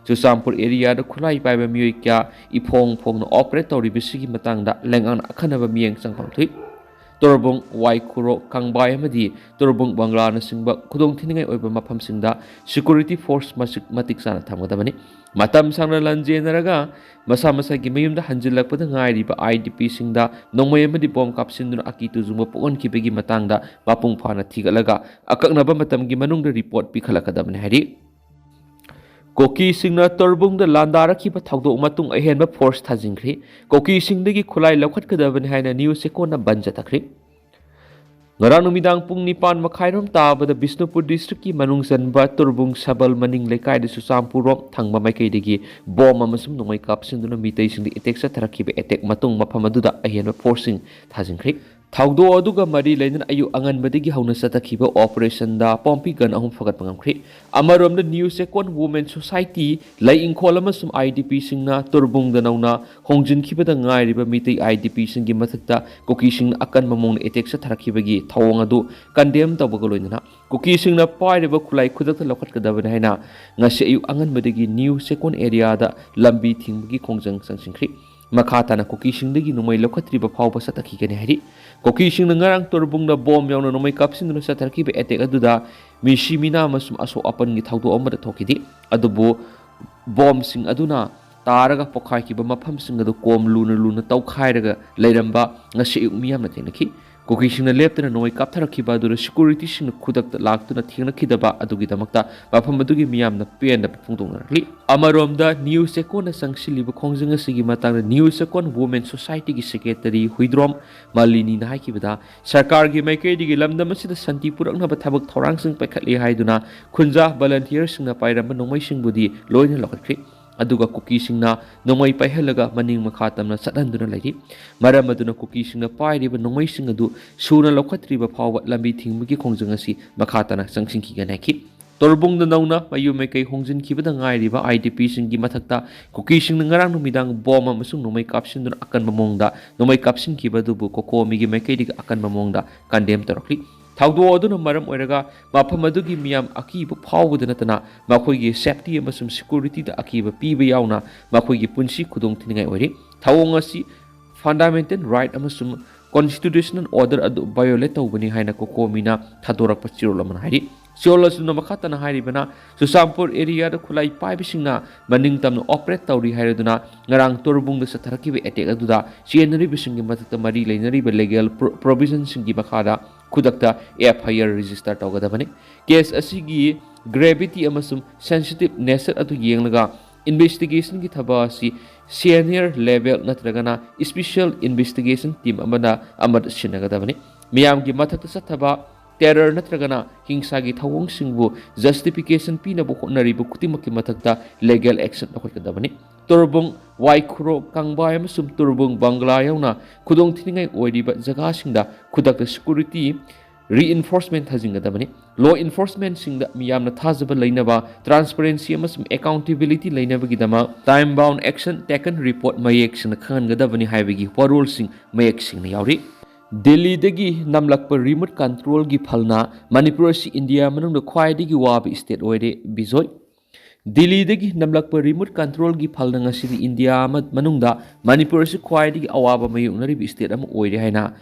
ꯆꯨꯔꯆꯥꯟꯄꯨꯔ ꯑꯦꯔꯤꯌꯥꯗ ꯈꯨꯠꯂꯥꯏ ꯄꯥꯏꯕ ꯃꯤꯑꯣꯏ ꯀꯌꯥ ꯏꯐꯣꯡ ꯐꯣꯡꯅ ꯑꯣꯄꯔꯦꯠ ꯇꯧꯔꯤꯕꯁꯤꯒꯤ ꯃꯇꯥꯡꯗ ꯂꯩꯉꯥꯛꯅ ꯑꯈꯟꯅꯕ ꯃꯤꯠꯌꯦꯡ ꯆꯪꯐꯝ ꯊꯣꯛꯏ꯫ ꯇꯣꯔꯕꯨꯡ, ꯋꯥꯏꯈꯨꯔꯣ, ꯀꯪꯕꯥꯏ ꯑꯃꯗꯤ ꯇꯣꯔꯕꯨꯡ ꯕꯪꯒ꯭ꯂꯥꯅꯆꯤꯡꯕ ꯈꯨꯗꯣꯡꯊꯤꯅꯤꯡꯉꯥꯏ ꯑꯣꯏꯕ ꯃꯐꯝꯁꯤꯡꯗ ꯁꯦꯀ꯭ꯌꯨꯔꯤꯇꯤ ꯐꯣꯔꯁ ꯃꯁꯤꯡ ꯃꯇꯤꯛ ꯆꯥꯅ ꯊꯝꯒꯗꯕꯅꯤ꯫ ꯃꯇꯝ ꯁꯥꯡꯅ ꯂꯥꯟꯖꯦꯟꯅꯔꯒ ꯃꯁꯥ ꯃꯁꯥꯒꯤ ꯃꯌꯨꯝꯗ ꯍꯟꯖꯤꯜꯂꯛꯄꯗ ꯉꯥꯏꯔꯤꯕ ꯑꯥꯏ ꯗꯤ ꯄꯤꯁꯤꯡꯗ ꯅꯣꯡꯃꯩ ꯑꯃꯗꯤ ꯕꯣꯝ ꯀꯥꯞꯁꯤꯟꯗꯨꯅ ꯑꯀꯤ ꯇꯨꯖꯨꯡꯕ ꯄꯣꯛꯍꯟꯈꯤꯕꯒꯤ ꯃꯇꯥꯡꯗ ꯃꯄꯨꯡ ꯐꯥꯅ ꯊꯤꯒꯠꯂꯒ ꯑꯀꯛꯅꯕ ꯃꯇꯝꯒꯤ ꯃꯅꯨꯡꯗ ꯔꯤꯄꯣꯔꯠ ꯄꯤꯈꯠꯂꯛꯀꯗꯕꯅꯤ ꯍꯥꯏꯔꯤ꯫ ꯀꯨꯀꯤꯁꯤꯡꯅ ꯇꯣꯔꯕꯨꯡꯗ ꯂꯥꯟꯗꯥꯔꯛꯈꯤꯕ ꯊꯧꯗꯣꯛ ꯃꯇꯨꯡ ꯑꯍꯦꯟꯕ ꯐꯣꯔꯁ ꯊꯥꯖꯤꯟꯈ꯭ꯔꯤ꯫ ꯀꯨꯀꯤꯁꯤꯡꯗꯒꯤ ꯈꯨꯠꯂꯥꯏ ꯂꯧꯈꯠꯀꯗꯕꯅꯤ ꯍꯥꯏꯅ ꯅ꯭ꯌꯨꯁ ꯆꯦꯀꯣꯟꯅ ꯕꯟ ꯆꯠꯊꯈ꯭ꯔꯤ꯫ ꯉꯔꯥꯡ ꯅꯨꯃꯤꯗꯥꯡ ꯄꯨꯡ ꯅꯤꯄꯥꯟ ꯃꯈꯥꯏꯔꯣꯝ ꯇꯥꯕꯗ ꯕꯤꯁꯅꯨꯄꯨꯔ ꯗꯤꯁꯇ꯭ꯔꯤꯛꯀꯤ ꯃꯅꯨꯡ ꯆꯟꯕ ꯇꯣꯔꯕꯨꯡ ꯁꯕꯜ ꯃꯅꯤꯡ ꯂꯩꯀꯥꯏꯗ ꯆꯨꯔꯆꯥꯟꯄꯨꯔꯔꯣꯝ ꯊꯪꯕ ꯃꯥꯏꯀꯩꯗꯒꯤ ꯕꯣꯝ ꯑꯃꯁꯨꯡ ꯅꯣꯡꯃꯩ ꯀꯥꯞꯁꯤꯟꯗꯨꯅ ꯃꯤꯇꯩꯁꯤꯡꯗ ꯑꯦꯇꯦꯛ ꯆꯠꯊꯔꯛꯈꯤꯕ ꯑꯦꯇꯦꯛ ꯃꯇꯨꯡ ꯃꯐꯝ ꯑꯗꯨꯗ ꯑꯍꯦꯟꯕ ꯐꯣꯔꯁꯁꯤꯡ ꯊꯥꯖꯤꯟꯈ꯭ꯔꯤ꯫ ꯊꯧꯗꯣꯛ ꯑꯗꯨꯒ ꯃꯔꯤ ꯂꯩꯅꯅ ꯑꯌꯨꯛ ꯑꯉꯟꯕꯗꯒꯤ ꯍꯧꯅ ꯆꯠꯊꯈꯤꯕ ꯑꯣꯄꯔꯦꯁꯟꯗ ꯄꯣꯝꯄꯤ ꯒꯟ ꯑꯍꯨꯝ ꯐꯒꯠꯄ ꯉꯝꯈ꯭ꯔꯤ꯫ ꯑꯃꯔꯣꯝꯗ, ꯅ꯭ꯌꯨ ꯆꯦꯀꯣꯟ ꯋꯨꯃꯦꯟ ꯁꯣꯁꯥꯏꯇꯤ, ꯂꯩ ꯏꯪꯈꯣꯜ ꯑꯃꯁꯨꯡ IDPꯁꯤꯡꯅ ꯇꯨꯔꯕꯨꯡꯗ ꯅꯧꯅ ꯍꯣꯡꯖꯤꯟꯈꯤꯕꯗ ꯉꯥꯏꯔꯤꯕ ꯃꯤꯇꯩ IDPꯁꯤꯡꯒꯤ ꯃꯊꯛꯇ ꯀꯨꯀꯤꯁꯤꯡꯅ ꯑꯀꯟꯕ ꯃꯑꯣꯡꯗ ꯑꯦꯇꯦꯛ ꯆꯠꯊꯔꯛꯈꯤꯕꯒꯤ ꯊꯧꯑꯣꯡ ꯑꯗꯨ ꯀꯟꯗꯦꯝ ꯇꯧꯕꯒ ꯂꯣꯏꯅꯅ, ꯀꯨꯀꯤꯁꯤꯡꯅ ꯄꯥꯏꯔꯤꯕ ꯈꯨꯠꯂꯥꯏ ꯈꯨꯗꯛꯇ ꯂꯧꯈꯠꯀꯗꯕꯅꯤ ꯍꯥꯏꯅ ꯉꯁꯤ ꯑꯌꯨꯛ ꯑꯉꯟꯕꯗꯒꯤ ꯅ꯭ꯌꯨ ꯆꯦꯀꯣꯟ ꯑꯦꯔꯤꯌꯥꯗ ꯂꯝꯕꯤ ꯊꯤꯡꯕꯒꯤ ꯈꯣꯡꯖꯪ ꯆꯪꯁꯤꯟꯈ꯭ꯔꯤ꯫ ꯃꯈꯥ ꯇꯥꯅ ꯀꯨꯀꯤꯁꯤꯡꯗꯒꯤ ꯅꯣꯡꯃꯩ ꯂꯧꯈꯠꯇ꯭ꯔꯤꯕ ꯐꯥꯎꯕ ꯆꯠꯊꯈꯤꯒꯅꯤ ꯍꯥꯏꯔꯤ꯫ ꯀꯨꯀꯤꯁꯤꯡꯅ ꯉꯔꯥꯡ ꯇꯣꯔꯕꯨꯡꯗ ꯕꯣꯝ ꯌꯥꯎꯅ ꯅꯣꯡꯃꯩ ꯀꯥꯞꯁꯤꯟꯗꯨꯅ ꯆꯠꯊꯔꯛꯈꯤꯕ ꯑꯦꯇꯦꯛ ꯑꯗꯨꯗ ꯃꯤꯁꯤ ꯃꯤꯅꯥ ꯑꯃꯁꯨꯡ ꯑꯁꯣꯛ ꯑꯄꯟꯒꯤ ꯊꯧꯗꯣꯛ ꯑꯃꯠꯇ ꯊꯣꯛꯈꯤꯗꯦ꯫ ꯑꯗꯨꯕꯨ ꯕꯣꯝꯁꯤꯡ ꯑꯗꯨꯅ ꯇꯥꯔꯒ ꯄꯣꯈꯥꯏꯈꯤꯕ ꯃꯐꯝꯁꯤꯡ ꯑꯗꯨ ꯀꯣꯝ ꯂꯨꯅ ꯂꯨꯅ ꯇꯧꯈꯥꯏꯔꯒ ꯂꯩꯔꯝꯕ ꯉꯁꯤ ꯑꯌꯨꯛ ꯃꯤꯌꯥꯝꯅ ꯊꯦꯡꯅꯈꯤ꯫ ꯀꯨꯀꯤꯁꯤꯡꯅ ꯂꯦꯞꯇꯅ ꯅꯣꯡꯃꯩ ꯀꯥꯞꯊꯔꯛꯈꯤꯕ ꯑꯗꯨꯗ ꯁꯦꯀ꯭ꯌꯨꯔꯤꯇꯤꯁꯤꯡꯅ ꯈꯨꯗꯛꯇ ꯂꯥꯛꯇꯨꯅ ꯊꯦꯡꯅꯈꯤꯗꯕ ꯑꯗꯨꯒꯤꯗꯃꯛꯇ ꯃꯐꯝ ꯑꯗꯨꯒꯤ ꯃꯤꯌꯥꯝꯅ ꯄꯦꯟꯗꯕ ꯐꯣꯡꯗꯣꯛꯅꯔꯛꯂꯤ꯫ ꯑꯃꯔꯣꯝꯗ, ꯅ꯭ꯌꯨ ꯆꯦꯀꯣꯟꯅ ꯆꯪꯁꯤꯜꯂꯤꯕ ꯈꯣꯡꯖꯪ ꯑꯁꯤꯒꯤ ꯃꯇꯥꯡꯗ ꯅ꯭ꯌꯨ ꯆꯦꯀꯣꯟ ꯋꯨꯃꯦꯟ ꯁꯣꯁꯥꯏꯇꯤꯒꯤ ꯁꯦꯀ꯭ꯔꯦꯇꯔꯤ ꯍꯨꯏꯗ꯭ꯔꯣꯝ ꯃꯥꯂꯤꯅꯤꯅ ꯍꯥꯏꯈꯤꯕꯗ, ꯁꯔꯀꯥꯔꯒꯤ ꯃꯥꯏꯀꯩꯗꯒꯤ ꯂꯝꯗꯝ ꯑꯁꯤꯗ ꯁꯥꯟꯇꯤ ꯄꯨꯔꯛꯅꯕ ꯊꯕꯛ ꯊꯧꯔꯥꯡꯁꯤꯡ ꯄꯥꯏꯈꯠꯂꯤ ꯍꯥꯏꯗꯨꯅ ꯈꯨꯟꯖꯥ ꯚꯣꯂꯟꯇꯤꯌꯔꯁꯤꯡꯅ ꯄꯥꯏꯔꯝꯕ ꯅꯣꯡꯃꯩꯁꯤꯡꯕꯨꯗꯤ ꯂꯣꯏꯅ ꯂꯧꯈꯠꯈ꯭ꯔꯤ꯫ ꯑꯗꯨꯒ ꯀꯨꯀꯤꯁꯤꯡꯅ ꯅꯣꯡꯃꯩ ꯄꯥꯏꯍꯜꯂꯒ ꯃꯅꯤꯡ ꯃꯈꯥ ꯇꯝꯅ ꯆꯠꯍꯟꯗꯨꯅ ꯂꯩꯔꯤ꯫ ꯃꯔꯝ ꯑꯗꯨꯅ ꯀꯨꯀꯤꯁꯤꯡꯅ ꯄꯥꯏꯔꯤꯕ ꯅꯣꯡꯃꯩꯁꯤꯡ ꯑꯗꯨ ꯁꯨꯅ ꯂꯧꯈꯠꯇ꯭ꯔꯤꯕ ꯐꯥꯎꯕ ꯂꯝꯕꯤ ꯊꯤꯡꯕꯒꯤ ꯈꯣꯡꯖꯪ ꯑꯁꯤ ꯃꯈꯥ ꯇꯥꯅ ꯆꯪꯁꯤꯟꯈꯤꯒꯅꯤ ꯍꯥꯏꯈꯤ꯫ ꯇꯣꯔꯕꯨꯡꯗ ꯅꯧꯅ ꯃꯌꯨꯝ ꯃꯩꯀꯩ ꯍꯣꯡꯖꯤꯟꯈꯤꯕꯗ ꯉꯥꯏꯔꯤꯕ IDPꯁꯤꯡꯒꯤ ꯃꯊꯛꯇ ꯀꯨꯀꯤꯁꯤꯡꯅ ꯉꯔꯥꯡ ꯅꯨꯃꯤꯗꯥꯡ ꯕꯣꯝ ꯑꯃꯁꯨꯡ ꯅꯣꯡꯃꯩ ꯀꯥꯞꯁꯤꯟꯗꯨꯅ ꯑꯀꯟꯕ ꯃꯑꯣꯡꯗ ꯅꯣꯡꯃꯩ ꯀꯥꯞꯁꯤꯟꯈꯤꯕ ꯑꯗꯨꯕꯨ ꯀꯣꯀꯣꯃꯤꯒꯤ ꯃꯥꯏꯀꯩꯗꯒꯤ ꯑꯀꯟꯕ ꯃꯑꯣꯡꯗ ꯀꯟꯗꯦꯝ ꯇꯧꯔꯛꯂꯤ꯫ ꯊꯧꯗꯣꯛ ꯑꯗꯨꯅ ꯃꯔꯝ ꯑꯣꯏꯔꯒ ꯃꯐꯝ ꯑꯗꯨꯒꯤ ꯃꯤꯌꯥꯝ ꯑꯀꯤꯕ ꯐꯥꯎꯕꯗ ꯅꯠꯇꯅ ꯃꯈꯣꯏꯒꯤ ꯁꯦꯐꯇꯤ ꯑꯃꯁꯨꯡ ꯁꯦꯀ꯭ꯌꯨꯔꯤꯇꯤꯗ ꯑꯀꯤꯕ ꯄꯤꯕ ꯌꯥꯎꯅ ꯃꯈꯣꯏꯒꯤ ꯄꯨꯟꯁꯤ ꯈꯨꯗꯣꯡꯊꯤꯅꯤꯡꯉꯥꯏ ꯑꯣꯏꯔꯤ꯫ ꯊꯧꯑꯣꯡ ꯑꯁꯤ ꯐꯟꯗꯥꯃꯦꯟꯇꯦꯜ ꯔꯥꯏꯠ ꯑꯃꯁꯨꯡ ꯀꯣꯟꯁꯇꯤꯇ꯭ꯌꯨꯁꯅꯦꯜ ꯑꯣꯔꯗꯔ ꯑꯗꯨ ꯚꯥꯏꯑꯣꯂꯦꯠ ꯇꯧꯕꯅꯤ ꯍꯥꯏꯅ ꯀꯣꯀꯣꯃꯤꯅ ꯊꯥꯗꯣꯔꯛꯄ ꯆꯦꯔꯣꯜ ꯑꯃꯅ ꯍꯥꯏꯔꯤ꯫ ꯆꯦꯔꯣꯜ ꯑꯁꯤꯅ ꯃꯈꯥ ꯇꯥꯅ ꯍꯥꯏꯔꯤꯕꯅ, ꯆꯨꯔꯆꯥꯟꯄꯨꯔ ꯑꯦꯔꯤꯌꯥꯗ ꯈꯨꯠꯂꯥꯏ ꯄꯥꯏꯕꯁꯤꯡꯅ ꯃꯅꯤꯡ ꯇꯝꯅ ꯑꯣꯄꯔꯦꯠ ꯇꯧꯔꯤ ꯍꯥꯏꯔꯗꯨꯅ ꯉꯔꯥꯡ ꯇꯣꯔꯕꯨꯡꯗ ꯆꯠꯊꯔꯛꯈꯤꯕ ꯑꯦꯇꯦꯛ ꯑꯗꯨꯗ ꯆꯦꯟꯅꯔꯤꯕꯁꯤꯡꯒꯤ ꯃꯊꯛꯇ ꯃꯔꯤ ꯂꯩꯅꯔꯤꯕ ꯂꯤꯒꯦꯜ ꯄ꯭ꯔꯣ-, ꯄ꯭ꯔꯣꯚꯤꯖꯟꯁꯤꯡꯒꯤ ꯃꯈꯥꯗ ꯈꯨꯗꯛꯇ FIR ꯔꯦꯖꯤꯁꯇꯔ ꯇꯧꯒꯗꯕꯅꯤ꯫ ꯀꯦꯁ ꯑꯁꯤꯒꯤ ꯒ꯭ꯔꯦꯚꯤꯇꯤ ꯑꯃꯁꯨꯡ ꯁꯦꯟꯁꯤꯇꯤꯚ ꯅꯦꯆꯔ ꯑꯗꯨ ꯌꯦꯡꯂꯒ ꯏꯟꯚꯦꯁꯇꯤꯒꯦꯁꯟꯒꯤ ꯊꯕꯛ ꯑꯁꯤ ꯁꯦꯅꯤꯌꯔ ꯂꯦꯚꯦꯜ ꯅꯠꯇ꯭ꯔꯒꯅ ꯏꯁꯄꯤꯁꯤꯌꯦꯜ ꯏꯟꯚꯦꯁꯇꯤꯒꯦꯁꯟ ꯇꯤꯝ ꯑꯃꯅ, ꯑꯃꯗ ꯁꯤꯟꯅꯒꯗꯕꯅꯤ꯫ ꯃꯤꯌꯥꯝꯒꯤ ꯃꯊꯛꯇ ꯆꯠꯊꯕ terror ꯅꯠꯇ꯭ꯔꯒꯅ ꯍꯤꯡꯁꯥꯒꯤ ꯊꯧꯑꯣꯡꯁꯤꯡꯕꯨ justification ꯄꯤꯅꯕ ꯍꯣꯠꯅꯔꯤꯕ ꯈꯨꯗꯤꯡꯃꯛꯀꯤ ꯃꯊꯛꯇ legal action ꯂꯧꯈꯠꯀꯗꯕꯅꯤ꯫ ꯇꯨꯔꯕꯨꯡ, ꯋꯥꯏꯈꯨꯔꯣ, ꯀꯪꯕꯥꯏ ꯑꯃꯁꯨꯡ ꯇꯨꯔꯕꯨꯡ ꯕꯪꯒ꯭ꯂꯥ ꯌꯥꯎꯅ ꯈꯨꯗꯣꯡꯊꯤꯅꯤꯡꯉꯥꯏ ꯑꯣꯏꯔꯤꯕ ꯖꯒꯥꯁꯤꯡꯗ ꯈꯨꯗꯛꯇ security reinforcement ꯊꯥꯖꯤꯟꯒꯗꯕꯅꯤ꯫ Law enforcementꯁꯤꯡꯗ ꯃꯤꯌꯥꯝꯅ ꯊꯥꯖꯕ ꯂꯩꯅꯕ, transparency ꯑꯃꯁꯨꯡ accountability ꯂꯩꯅꯕꯒꯤꯗꯃꯛ time bound action taken report ꯃꯌꯦꯛ ꯁꯦꯡꯅ ꯈꯪꯍꯟꯒꯗꯕꯅꯤ ꯍꯥꯏꯕꯒꯤ ꯋꯥꯔꯣꯜꯁꯤꯡ ꯃꯌꯦꯛ ꯁꯦꯡꯅ ꯌꯥꯎꯔꯤ꯫ ꯗꯤꯜꯂꯤꯗꯒꯤ ꯅꯝꯂꯛꯄ remote controlꯒꯤ ꯐꯜꯅ ꯃꯅꯤꯄꯨꯔ ꯑꯁꯤ ꯏꯟꯗꯤꯌꯥ ꯃꯅꯨꯡꯗ ꯈ꯭ꯋꯥꯏꯗꯒꯤ ꯋꯥꯕ state ꯑꯣꯏꯔꯦ, ꯕꯤꯖꯣꯏ꯫ ꯗꯤꯜꯂꯤꯗꯒꯤ ꯅꯝꯂꯛꯄ remote controlꯒꯤ ꯐꯜꯅ ꯉꯁꯤꯗꯤ ꯏꯟꯗꯤꯌꯥ ꯑꯃ-, ꯃꯅꯨꯡꯗ ꯃꯅꯤꯄꯨꯔ ꯑꯁꯤ ꯈ꯭ꯋꯥꯏꯗꯒꯤ ꯑꯋꯥꯕ ꯃꯥꯌꯣꯛꯅꯔꯤꯕ state ꯑꯃ ꯑꯣꯏꯔꯦ ꯍꯥꯏꯅ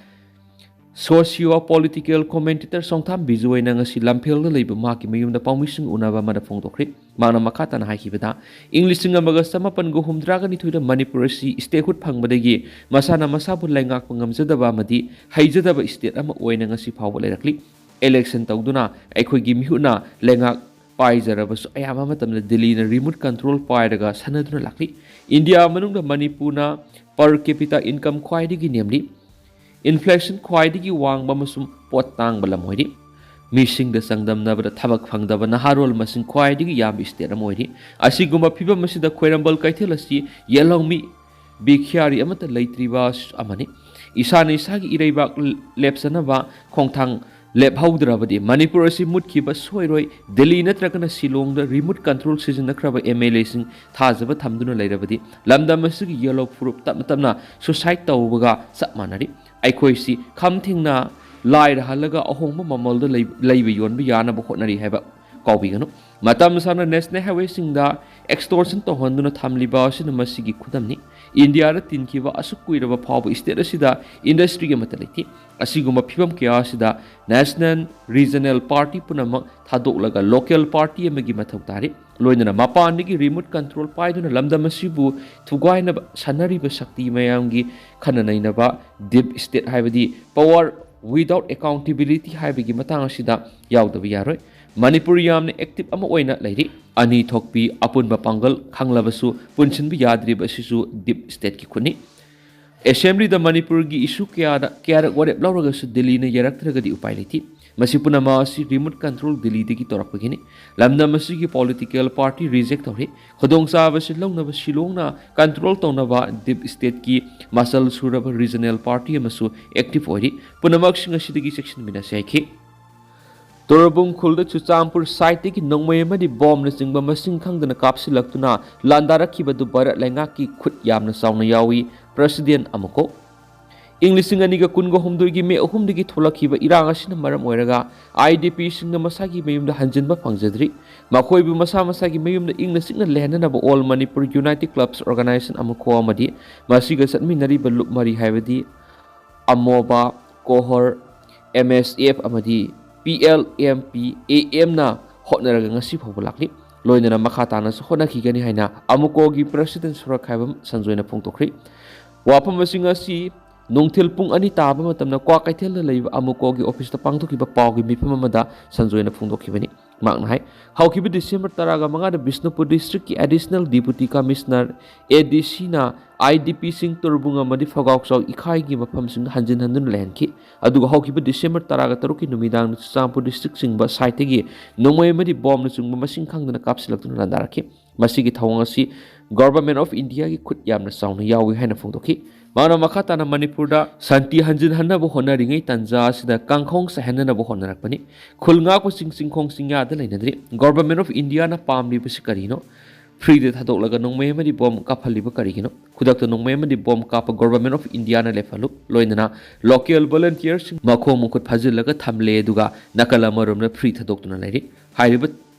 socio political commentator ꯁꯣꯡꯊꯥꯝ ꯕꯤꯖꯣꯏꯅ ꯉꯁꯤ ꯂꯝꯐꯦꯜꯗ ꯂꯩꯕ ꯃꯍꯥꯛꯀꯤ ꯃꯌꯨꯝꯗ ꯄꯥꯎꯃꯤꯁꯤꯡ ꯎꯅꯕ ꯑꯃꯗ ꯐꯣꯡꯗꯣꯛꯈ꯭ꯔꯦ꯫ ꯃꯍꯥꯛꯅ ꯃꯈꯥ ꯇꯥꯅ ꯍꯥꯏꯈꯤꯕꯗ, ꯏꯪ ꯂꯤꯁꯤꯡ ꯑꯃꯒ ꯆꯃꯥꯄꯟꯒ ꯍꯨꯝꯗ꯭ꯔꯥꯒ ꯅꯤꯊꯣꯏꯗ ꯃꯅꯤꯄꯨꯔ ꯑꯁꯤ statehood ꯐꯪꯕꯗꯒꯤ ꯃꯁꯥꯅ ꯃꯁꯥꯕꯨ ꯂꯩꯉꯥꯛꯄ ꯉꯝꯖꯗꯕ ꯑꯃꯗꯤ ꯍꯩꯖꯗꯕ state ꯑꯃ ꯑꯣꯏꯅ ꯉꯁꯤ ꯐꯥꯎꯕ ꯂꯩꯔꯛꯂꯤ꯫ Election ꯇꯧꯗꯨꯅ ꯑꯩꯈꯣꯏꯒꯤ ꯃꯤꯍꯨꯠꯅ ꯂꯩꯉꯥꯛ ꯄꯥꯏꯖꯔꯕꯁꯨ, ꯑꯌꯥꯝꯕ ꯃꯇꯝꯗ ꯗꯤꯜꯂꯤꯅ remote control ꯄꯥꯏꯔꯒ ꯁꯥꯟꯅꯗꯨꯅ ꯂꯥꯛꯂꯤ꯫ ꯏꯟꯗꯤꯌꯥ ꯃꯅꯨꯡꯗ ꯃꯅꯤꯄꯨꯔꯅ per capita income ꯈ꯭ꯋꯥꯏꯗꯒꯤ ꯅꯦꯝꯂꯤ꯫ Inflation ꯈ꯭ꯋꯥꯏꯗꯒꯤ ꯋꯥꯡꯕ ꯑꯃꯁꯨꯡ ꯄꯣꯠ ꯇꯥꯡꯕ ꯂꯝ ꯑꯣꯏꯔꯤ꯫ ꯃꯤꯁꯤꯡꯗ ꯆꯥꯡꯗꯝꯅꯕꯗ ꯊꯕꯛ ꯐꯪꯗꯕ ꯅꯍꯥꯔꯣꯜ ꯃꯁꯤꯡ ꯈ꯭ꯋꯥꯏꯗꯒꯤ ꯌꯥꯝꯕ state ꯑꯃ ꯑꯣꯏꯔꯤ꯫ ꯑꯁꯤꯒꯨꯝꯕ ꯐꯤꯕꯝ ꯑꯁꯤꯗ ꯈ꯭ꯋꯥꯏꯔꯝꯕꯟ ꯀꯩꯊꯦꯜ ꯑꯁꯤ ꯌꯦꯜꯍꯧꯃꯤ ꯚꯤꯈ꯭ꯌꯥꯔꯤ ꯑꯃꯠꯇ ꯂꯩꯇ꯭ꯔꯤꯕ ꯑꯃꯅꯤ꯫ ꯏꯁꯥꯅ ꯏꯁꯥꯒꯤ ꯏꯔꯩꯕꯥꯛ ꯂꯦꯞꯆꯅꯕ ꯈꯣꯡꯊꯥꯡ ꯂꯦꯞꯍꯧꯗ꯭ꯔꯕꯗꯤ ꯃꯅꯤꯄꯨꯔ ꯑꯁꯤ ꯃꯨꯠꯈꯤꯕ ꯁꯣꯏꯔꯣꯏ꯫ ꯗꯤꯜꯂꯤ ꯅꯠꯇ꯭ꯔꯒꯅ ꯁꯤꯂꯣꯡꯗ remote control ꯁꯤꯖꯤꯟꯅꯈ꯭ꯔꯕ MLAꯁꯤꯡ ꯊꯥꯖꯕ ꯊꯝꯗꯨꯅ ꯂꯩꯔꯕꯗꯤ ꯂꯝꯗꯝ ꯑꯁꯤꯒꯤ yellow ꯐꯨꯔꯨꯞ ꯇꯞꯅ ꯇꯞꯅ suicide ꯇꯧꯕꯒ ꯆꯞ ꯃꯥꯟꯅꯔꯤ꯫ ꯑꯩꯈꯣꯏꯁꯤ ꯈꯝ ꯊꯦꯡꯅ ꯂꯥꯏꯔꯍꯜꯂꯒ ꯑꯍꯣꯡꯕ ꯃꯃꯜꯗ ꯂꯩ-, ꯂꯩꯕ ꯌꯣꯟꯕ ꯌꯥꯅꯕ ꯍꯣꯠꯅꯔꯤ ꯍꯥꯏꯕ ꯀꯥꯎꯕꯤꯒꯅꯨ꯫ ꯃꯇꯝ ꯁꯥꯡꯅ national highwayꯁꯤꯡꯗ extortion ꯇꯧꯍꯟꯗꯨꯅ ꯊꯝꯂꯤꯕ ꯑꯁꯤꯅ ꯃꯁꯤꯒꯤ ꯈꯨꯗꯝꯅꯤ꯫ ꯏꯟꯗꯤꯌꯥꯗ ꯇꯤꯟꯈꯤꯕ ꯑꯁꯨꯛ ꯀꯨꯏꯔꯕ ꯐꯥꯎꯕ state ꯑꯁꯤꯗ industry ꯑꯃꯠꯇ ꯂꯩꯇꯦ꯫ ꯑꯁꯤꯒꯨꯝꯕ ꯐꯤꯕꯝ ꯀꯌꯥ ꯑꯁꯤꯗ national regional party ꯄꯨꯝꯅꯃꯛ ꯊꯥꯗꯣꯛꯂꯒ local party ꯑꯃꯒꯤ ꯃꯊꯧ ꯇꯥꯔꯤ꯫ ꯂꯣꯏꯅꯅ ꯃꯄꯥꯟꯗꯒꯤ remote control ꯄꯥꯏꯗꯨꯅ ꯂꯝꯗꯝ ꯑꯁꯤꯕꯨ ꯊꯨꯒꯥꯏꯅꯕ ꯁꯥꯟꯅꯔꯤꯕ ꯁꯛꯇꯤ ꯃꯌꯥꯝꯒꯤ ꯈꯟꯅ ꯅꯩꯅꯕ deep state ꯍꯥꯏꯕꯗꯤ power without accountability ꯍꯥꯏꯕꯒꯤ ꯃꯇꯥꯡ ꯑꯁꯤꯗ ꯌꯥꯎꯗꯕ ꯌꯥꯔꯣꯏ꯫ ꯃꯅꯤꯄꯨꯔ ꯌꯥꯝꯅ active ꯑꯃ ꯑꯣꯏꯅ ꯂꯩꯔꯤ꯫ ꯑꯅꯤ ꯊꯣꯛꯄꯤ ꯑꯄꯨꯟꯕ ꯄꯥꯡꯒꯜ ꯈꯪꯂꯕꯁꯨ ꯄꯨꯟꯁꯤꯟꯕ ꯌꯥꯗ꯭ꯔꯤꯕ ꯑꯁꯤꯁꯨ deep stateꯀꯤ ꯈꯨꯠꯅꯤ꯫ ꯑꯦꯁꯦꯝꯕ꯭ꯂꯤꯗ ꯃꯅꯤꯄꯨꯔꯒꯤ ꯏꯁꯨ ꯀꯌꯥꯗ ꯀꯌꯥꯔꯛ ꯋꯥꯔꯦꯞ ꯂꯧꯔꯒꯁꯨ ꯗꯤꯜꯂꯤꯅ ꯌꯥꯔꯛꯇ꯭ꯔꯒꯗꯤ ꯎꯄꯥꯏ ꯂꯩꯇꯦ꯫ ꯃꯁꯤ ꯄꯨꯝꯅꯃꯛ ꯑꯁꯤ ꯔꯤꯃꯣꯠ ꯀꯟꯇ꯭ꯔꯣꯜ ꯗꯤꯜꯂꯤꯗꯒꯤ ꯇꯧꯔꯛꯄꯒꯤꯅꯤ꯫ ꯂꯝꯗꯝ ꯑꯁꯤꯒꯤ ꯄꯣꯂꯤꯇꯤꯀꯦꯜ ꯄꯥꯔꯇꯤ ꯔꯤꯖꯦꯛ ꯇꯧꯔꯦ꯫ ꯈꯨꯗꯣꯡꯆꯥꯕꯁꯤ ꯂꯧꯅꯕ ꯁꯤꯂꯣꯡꯅ ꯀꯟꯇ꯭ꯔꯣꯜ ꯇꯧꯅꯕ ꯗꯤꯞ ꯁ꯭ꯇꯦꯠꯀꯤ ꯃꯁꯜ ꯁꯨꯔꯕ ꯔꯤꯖꯅꯦꯜ ꯄꯥꯔꯇꯤ ꯑꯃꯁꯨ ꯑꯦꯛꯇꯤꯚ ꯑꯣꯏꯔꯤ꯫ ꯄꯨꯝꯅꯃꯛꯁꯤꯡ ꯑꯁꯤꯗꯒꯤ ꯆꯦꯛꯁꯤꯟꯃꯤꯟꯅꯁꯤ ꯍꯥꯏꯈꯤ꯫ ꯇꯣꯔꯕꯨꯡ ꯈꯨꯜꯗ ꯆꯨꯔꯆꯥꯟꯄꯨꯔ ꯁꯥꯏꯠꯇꯒꯤ ꯅꯣꯡꯃꯩ ꯑꯃꯗꯤ ꯕꯣꯝꯅꯆꯤꯡꯕ ꯃꯁꯤꯡ ꯈꯪꯗꯅ ꯀꯥꯞꯁꯤꯜꯂꯛꯇꯨꯅ ꯂꯥꯟꯗꯥꯔꯛꯈꯤꯕꯗꯨ ꯚꯥꯔꯠ ꯂꯩꯉꯥꯛꯀꯤ ꯈꯨꯠ ꯌꯥꯝꯅ ꯆꯥꯎꯅ ꯌꯥꯎꯏ, ꯄ꯭ꯔꯁꯤꯗꯦꯟ ꯑꯃꯨꯀꯣ꯫ ꯏꯪ ꯂꯤꯁꯤꯡ ꯑꯅꯤꯒ ꯀꯨꯟꯒ ꯍꯨꯝꯗꯣꯏꯒꯤ ꯃꯦ ꯑꯍꯨꯝꯗꯒꯤ ꯊꯣꯛꯂꯛꯈꯤꯕ ꯏꯔꯥꯡ ꯑꯁꯤꯅ ꯃꯔꯝ ꯑꯣꯏꯔꯒ ꯑꯥꯏ ꯗꯤ ꯄꯤꯁꯤꯡꯅ ꯃꯁꯥꯒꯤ ꯃꯌꯨꯝꯗ ꯍꯟꯖꯤꯟꯕ ꯐꯪꯖꯗ꯭ꯔꯤ꯫ ꯃꯈꯣꯏꯕꯨ ꯃꯁꯥ ꯃꯁꯥꯒꯤ ꯃꯌꯨꯝꯗ ꯏꯪꯅ ꯆꯤꯛꯅ ꯂꯩꯍꯟꯅꯅꯕ ꯑꯣꯜ ꯃꯅꯤꯄꯨꯔ ꯌꯨꯅꯥꯏꯇꯦꯗ ꯀ꯭ꯂꯕꯁ ꯑꯣꯔꯒꯅꯥꯏꯖꯦꯁꯟ ꯑꯃꯨꯀꯣ ꯑꯃꯗꯤ ꯃꯁꯤꯒ ꯆꯠꯃꯤꯟꯅꯔꯤꯕ ꯂꯨꯞ ꯃꯔꯤ ꯍꯥꯏꯕꯗꯤ ꯑꯃꯣꯕ, ꯀꯣꯍꯣꯔ, ꯑꯦꯝ ꯑꯦꯁ ꯑꯦꯐ ꯑꯃꯗꯤ ꯄꯤ ꯑꯦꯜ ꯑꯦꯝ ꯄꯤ ꯑꯦ ꯑꯦꯝꯅ ꯍꯣꯠꯅꯔꯒ ꯉꯁꯤ ꯐꯥꯎꯕ ꯂꯥꯛꯂꯤ꯫ ꯂꯣꯏꯅꯅ ꯃꯈꯥ ꯇꯥꯅꯁꯨ ꯍꯣꯠꯅꯈꯤꯒꯅꯤ ꯍꯥꯏꯅ ꯑꯃꯨꯀꯣꯒꯤ ꯄ꯭ꯔꯁꯤꯗꯦꯟ ꯁꯣꯔꯣꯛꯈꯥꯏꯕꯝ ꯁꯟꯖꯣꯏꯅ ꯐꯣꯡꯗꯣꯛꯈ꯭ꯔꯤ꯫ ꯋꯥꯐꯝꯁꯤꯡ ꯑꯁꯤ ꯅꯨꯡꯊꯤꯜ ꯄꯨꯡ ꯑꯅꯤ ꯇꯥꯕ ꯃꯇꯝꯗ ꯀ꯭ꯋꯥꯀꯩꯊꯦꯜꯗ ꯂꯩꯕ ꯑꯃꯨꯀꯣꯒꯤ ꯑꯣꯐꯤꯁꯇ ꯄꯥꯡꯊꯣꯛꯈꯤꯕ ꯄꯥꯎꯒꯤ ꯃꯤꯐꯝ ꯑꯃꯗ ꯁꯟꯖꯣꯏꯅ ꯐꯣꯡꯗꯣꯛꯈꯤꯕꯅꯤ꯫ ꯃꯍꯥꯛꯅ ꯍꯥꯏ, ꯍꯧꯈꯤꯕ ꯗꯤꯁꯦꯝꯕꯔ ꯇꯔꯥꯒ ꯃꯉꯥꯗ ꯕꯤꯁꯅꯨꯄꯨꯔ ꯗꯤꯁꯇ꯭ꯔꯤꯛꯀꯤ ꯑꯦꯗꯤꯁꯅꯦꯜ ꯗꯤꯄꯨꯇꯤ ꯀꯃꯤꯁꯅꯔ, ꯑꯦ ꯗꯤ ꯁꯤꯅ, ꯑꯥꯏ ꯗꯤ ꯄꯤꯁꯤꯡ ꯇꯣꯔꯕꯨꯡ ꯑꯃꯗꯤ ꯐꯒꯥꯎꯆꯥꯎ ꯏꯈꯥꯏꯒꯤ ꯃꯐꯝꯁꯤꯡꯗ ꯍꯟꯖꯤꯟ ꯍꯟꯗꯨꯅ ꯂꯩꯍꯟꯈꯤ꯫ ꯑꯗꯨꯒ ꯍꯧꯈꯤꯕ ꯗꯤꯁꯦꯝꯕꯔ ꯇꯔꯥꯒ ꯇꯔꯨꯛꯀꯤ ꯅꯨꯃꯤꯗꯥꯡꯗ ꯆꯨꯔꯆꯥꯟꯄꯨꯔ ꯗꯤꯁꯇ꯭ꯔꯤꯛ ꯆꯤꯡꯕ ꯁꯥꯏꯠꯇꯒꯤ ꯅꯣꯡꯃꯩ ꯑꯃꯗꯤ ꯕꯣꯝꯅꯆꯤꯡꯕ ꯃꯁꯤꯡ ꯈꯪꯗꯅ ꯀꯥꯞꯁꯤꯜꯂꯛꯇꯨꯅ ꯂꯥꯟꯗꯥꯔꯛꯈꯤ꯫ ꯃꯁꯤꯒꯤ ꯊꯧꯑꯣꯡ ꯑꯁꯤ ꯒꯣꯚꯔꯟꯃꯦꯟꯠ ꯑꯣꯐ ꯏꯟꯗꯤꯌꯥꯒꯤ ꯈꯨꯠ ꯌꯥꯝꯅ ꯆꯥꯎꯅ ꯌꯥꯎꯏ ꯍꯥꯏꯅ ꯐꯣꯡꯗꯣꯛꯈꯤ꯫ ꯃꯍꯥꯛꯅ ꯃꯈꯥ ꯇꯥꯅ ꯃꯅꯤꯄꯨꯔꯗ ꯁꯥꯟꯇꯤ ꯍꯟꯖꯤꯟꯍꯟꯅꯕ ꯍꯣꯠꯅꯔꯤꯉꯩ ꯇꯥꯟꯖꯥ ꯑꯁꯤꯗ ꯀꯥꯡꯈꯣꯡ ꯆꯥꯏꯍꯟꯅꯅꯕ ꯍꯣꯠꯅꯔꯛꯄꯅꯤ꯫ ꯈꯨꯜ ꯉꯥꯛꯄꯁꯤꯡ ꯆꯤꯡꯈꯣꯡ ꯆꯤꯡꯌꯥꯗ ꯂꯩꯅꯗ꯭ꯔꯤ꯫ ꯒꯣꯚꯔꯟꯃꯦꯟꯠ ꯑꯣꯐ ꯏꯟꯗꯤꯌꯥꯅ ꯄꯥꯝꯂꯤꯕꯁꯤ ꯀꯔꯤꯅꯣ? ꯐ꯭ꯔꯤꯗ ꯊꯥꯗꯣꯛꯂꯒ ꯅꯣꯡꯃꯩ ꯑꯃꯗꯤ ꯕꯣꯝ ꯀꯥꯞꯍꯜꯂꯤꯕ ꯀꯔꯤꯒꯤꯅꯣ? ꯈꯨꯗꯛꯇ ꯅꯣꯡꯃꯩ ꯑꯃꯗꯤ ꯕꯣꯝ ꯀꯥꯞꯄ ꯒꯣꯚꯔꯟꯃꯦꯟꯠ ꯑꯣꯐ ꯏꯟꯗꯤꯌꯥꯅ ꯂꯦꯞꯍꯜꯂꯨ꯫ ꯂꯣꯏꯅꯅ ꯂꯣꯀꯦꯜ ꯚꯣꯂꯨꯟꯇꯤꯌꯔꯁꯤꯡ ꯃꯈꯣꯡ ꯃꯈꯨꯠ ꯐꯥꯖꯤꯜꯂꯒ ꯊꯝꯂꯦ, ꯑꯗꯨꯒ ꯅꯥꯀꯜ ꯑꯃꯔꯣꯝꯗ ꯐ꯭ꯔꯤ ꯊꯥꯗꯣꯛꯇꯨꯅ ꯂꯩꯔꯤ꯫ ꯍꯥꯏꯔꯤꯕ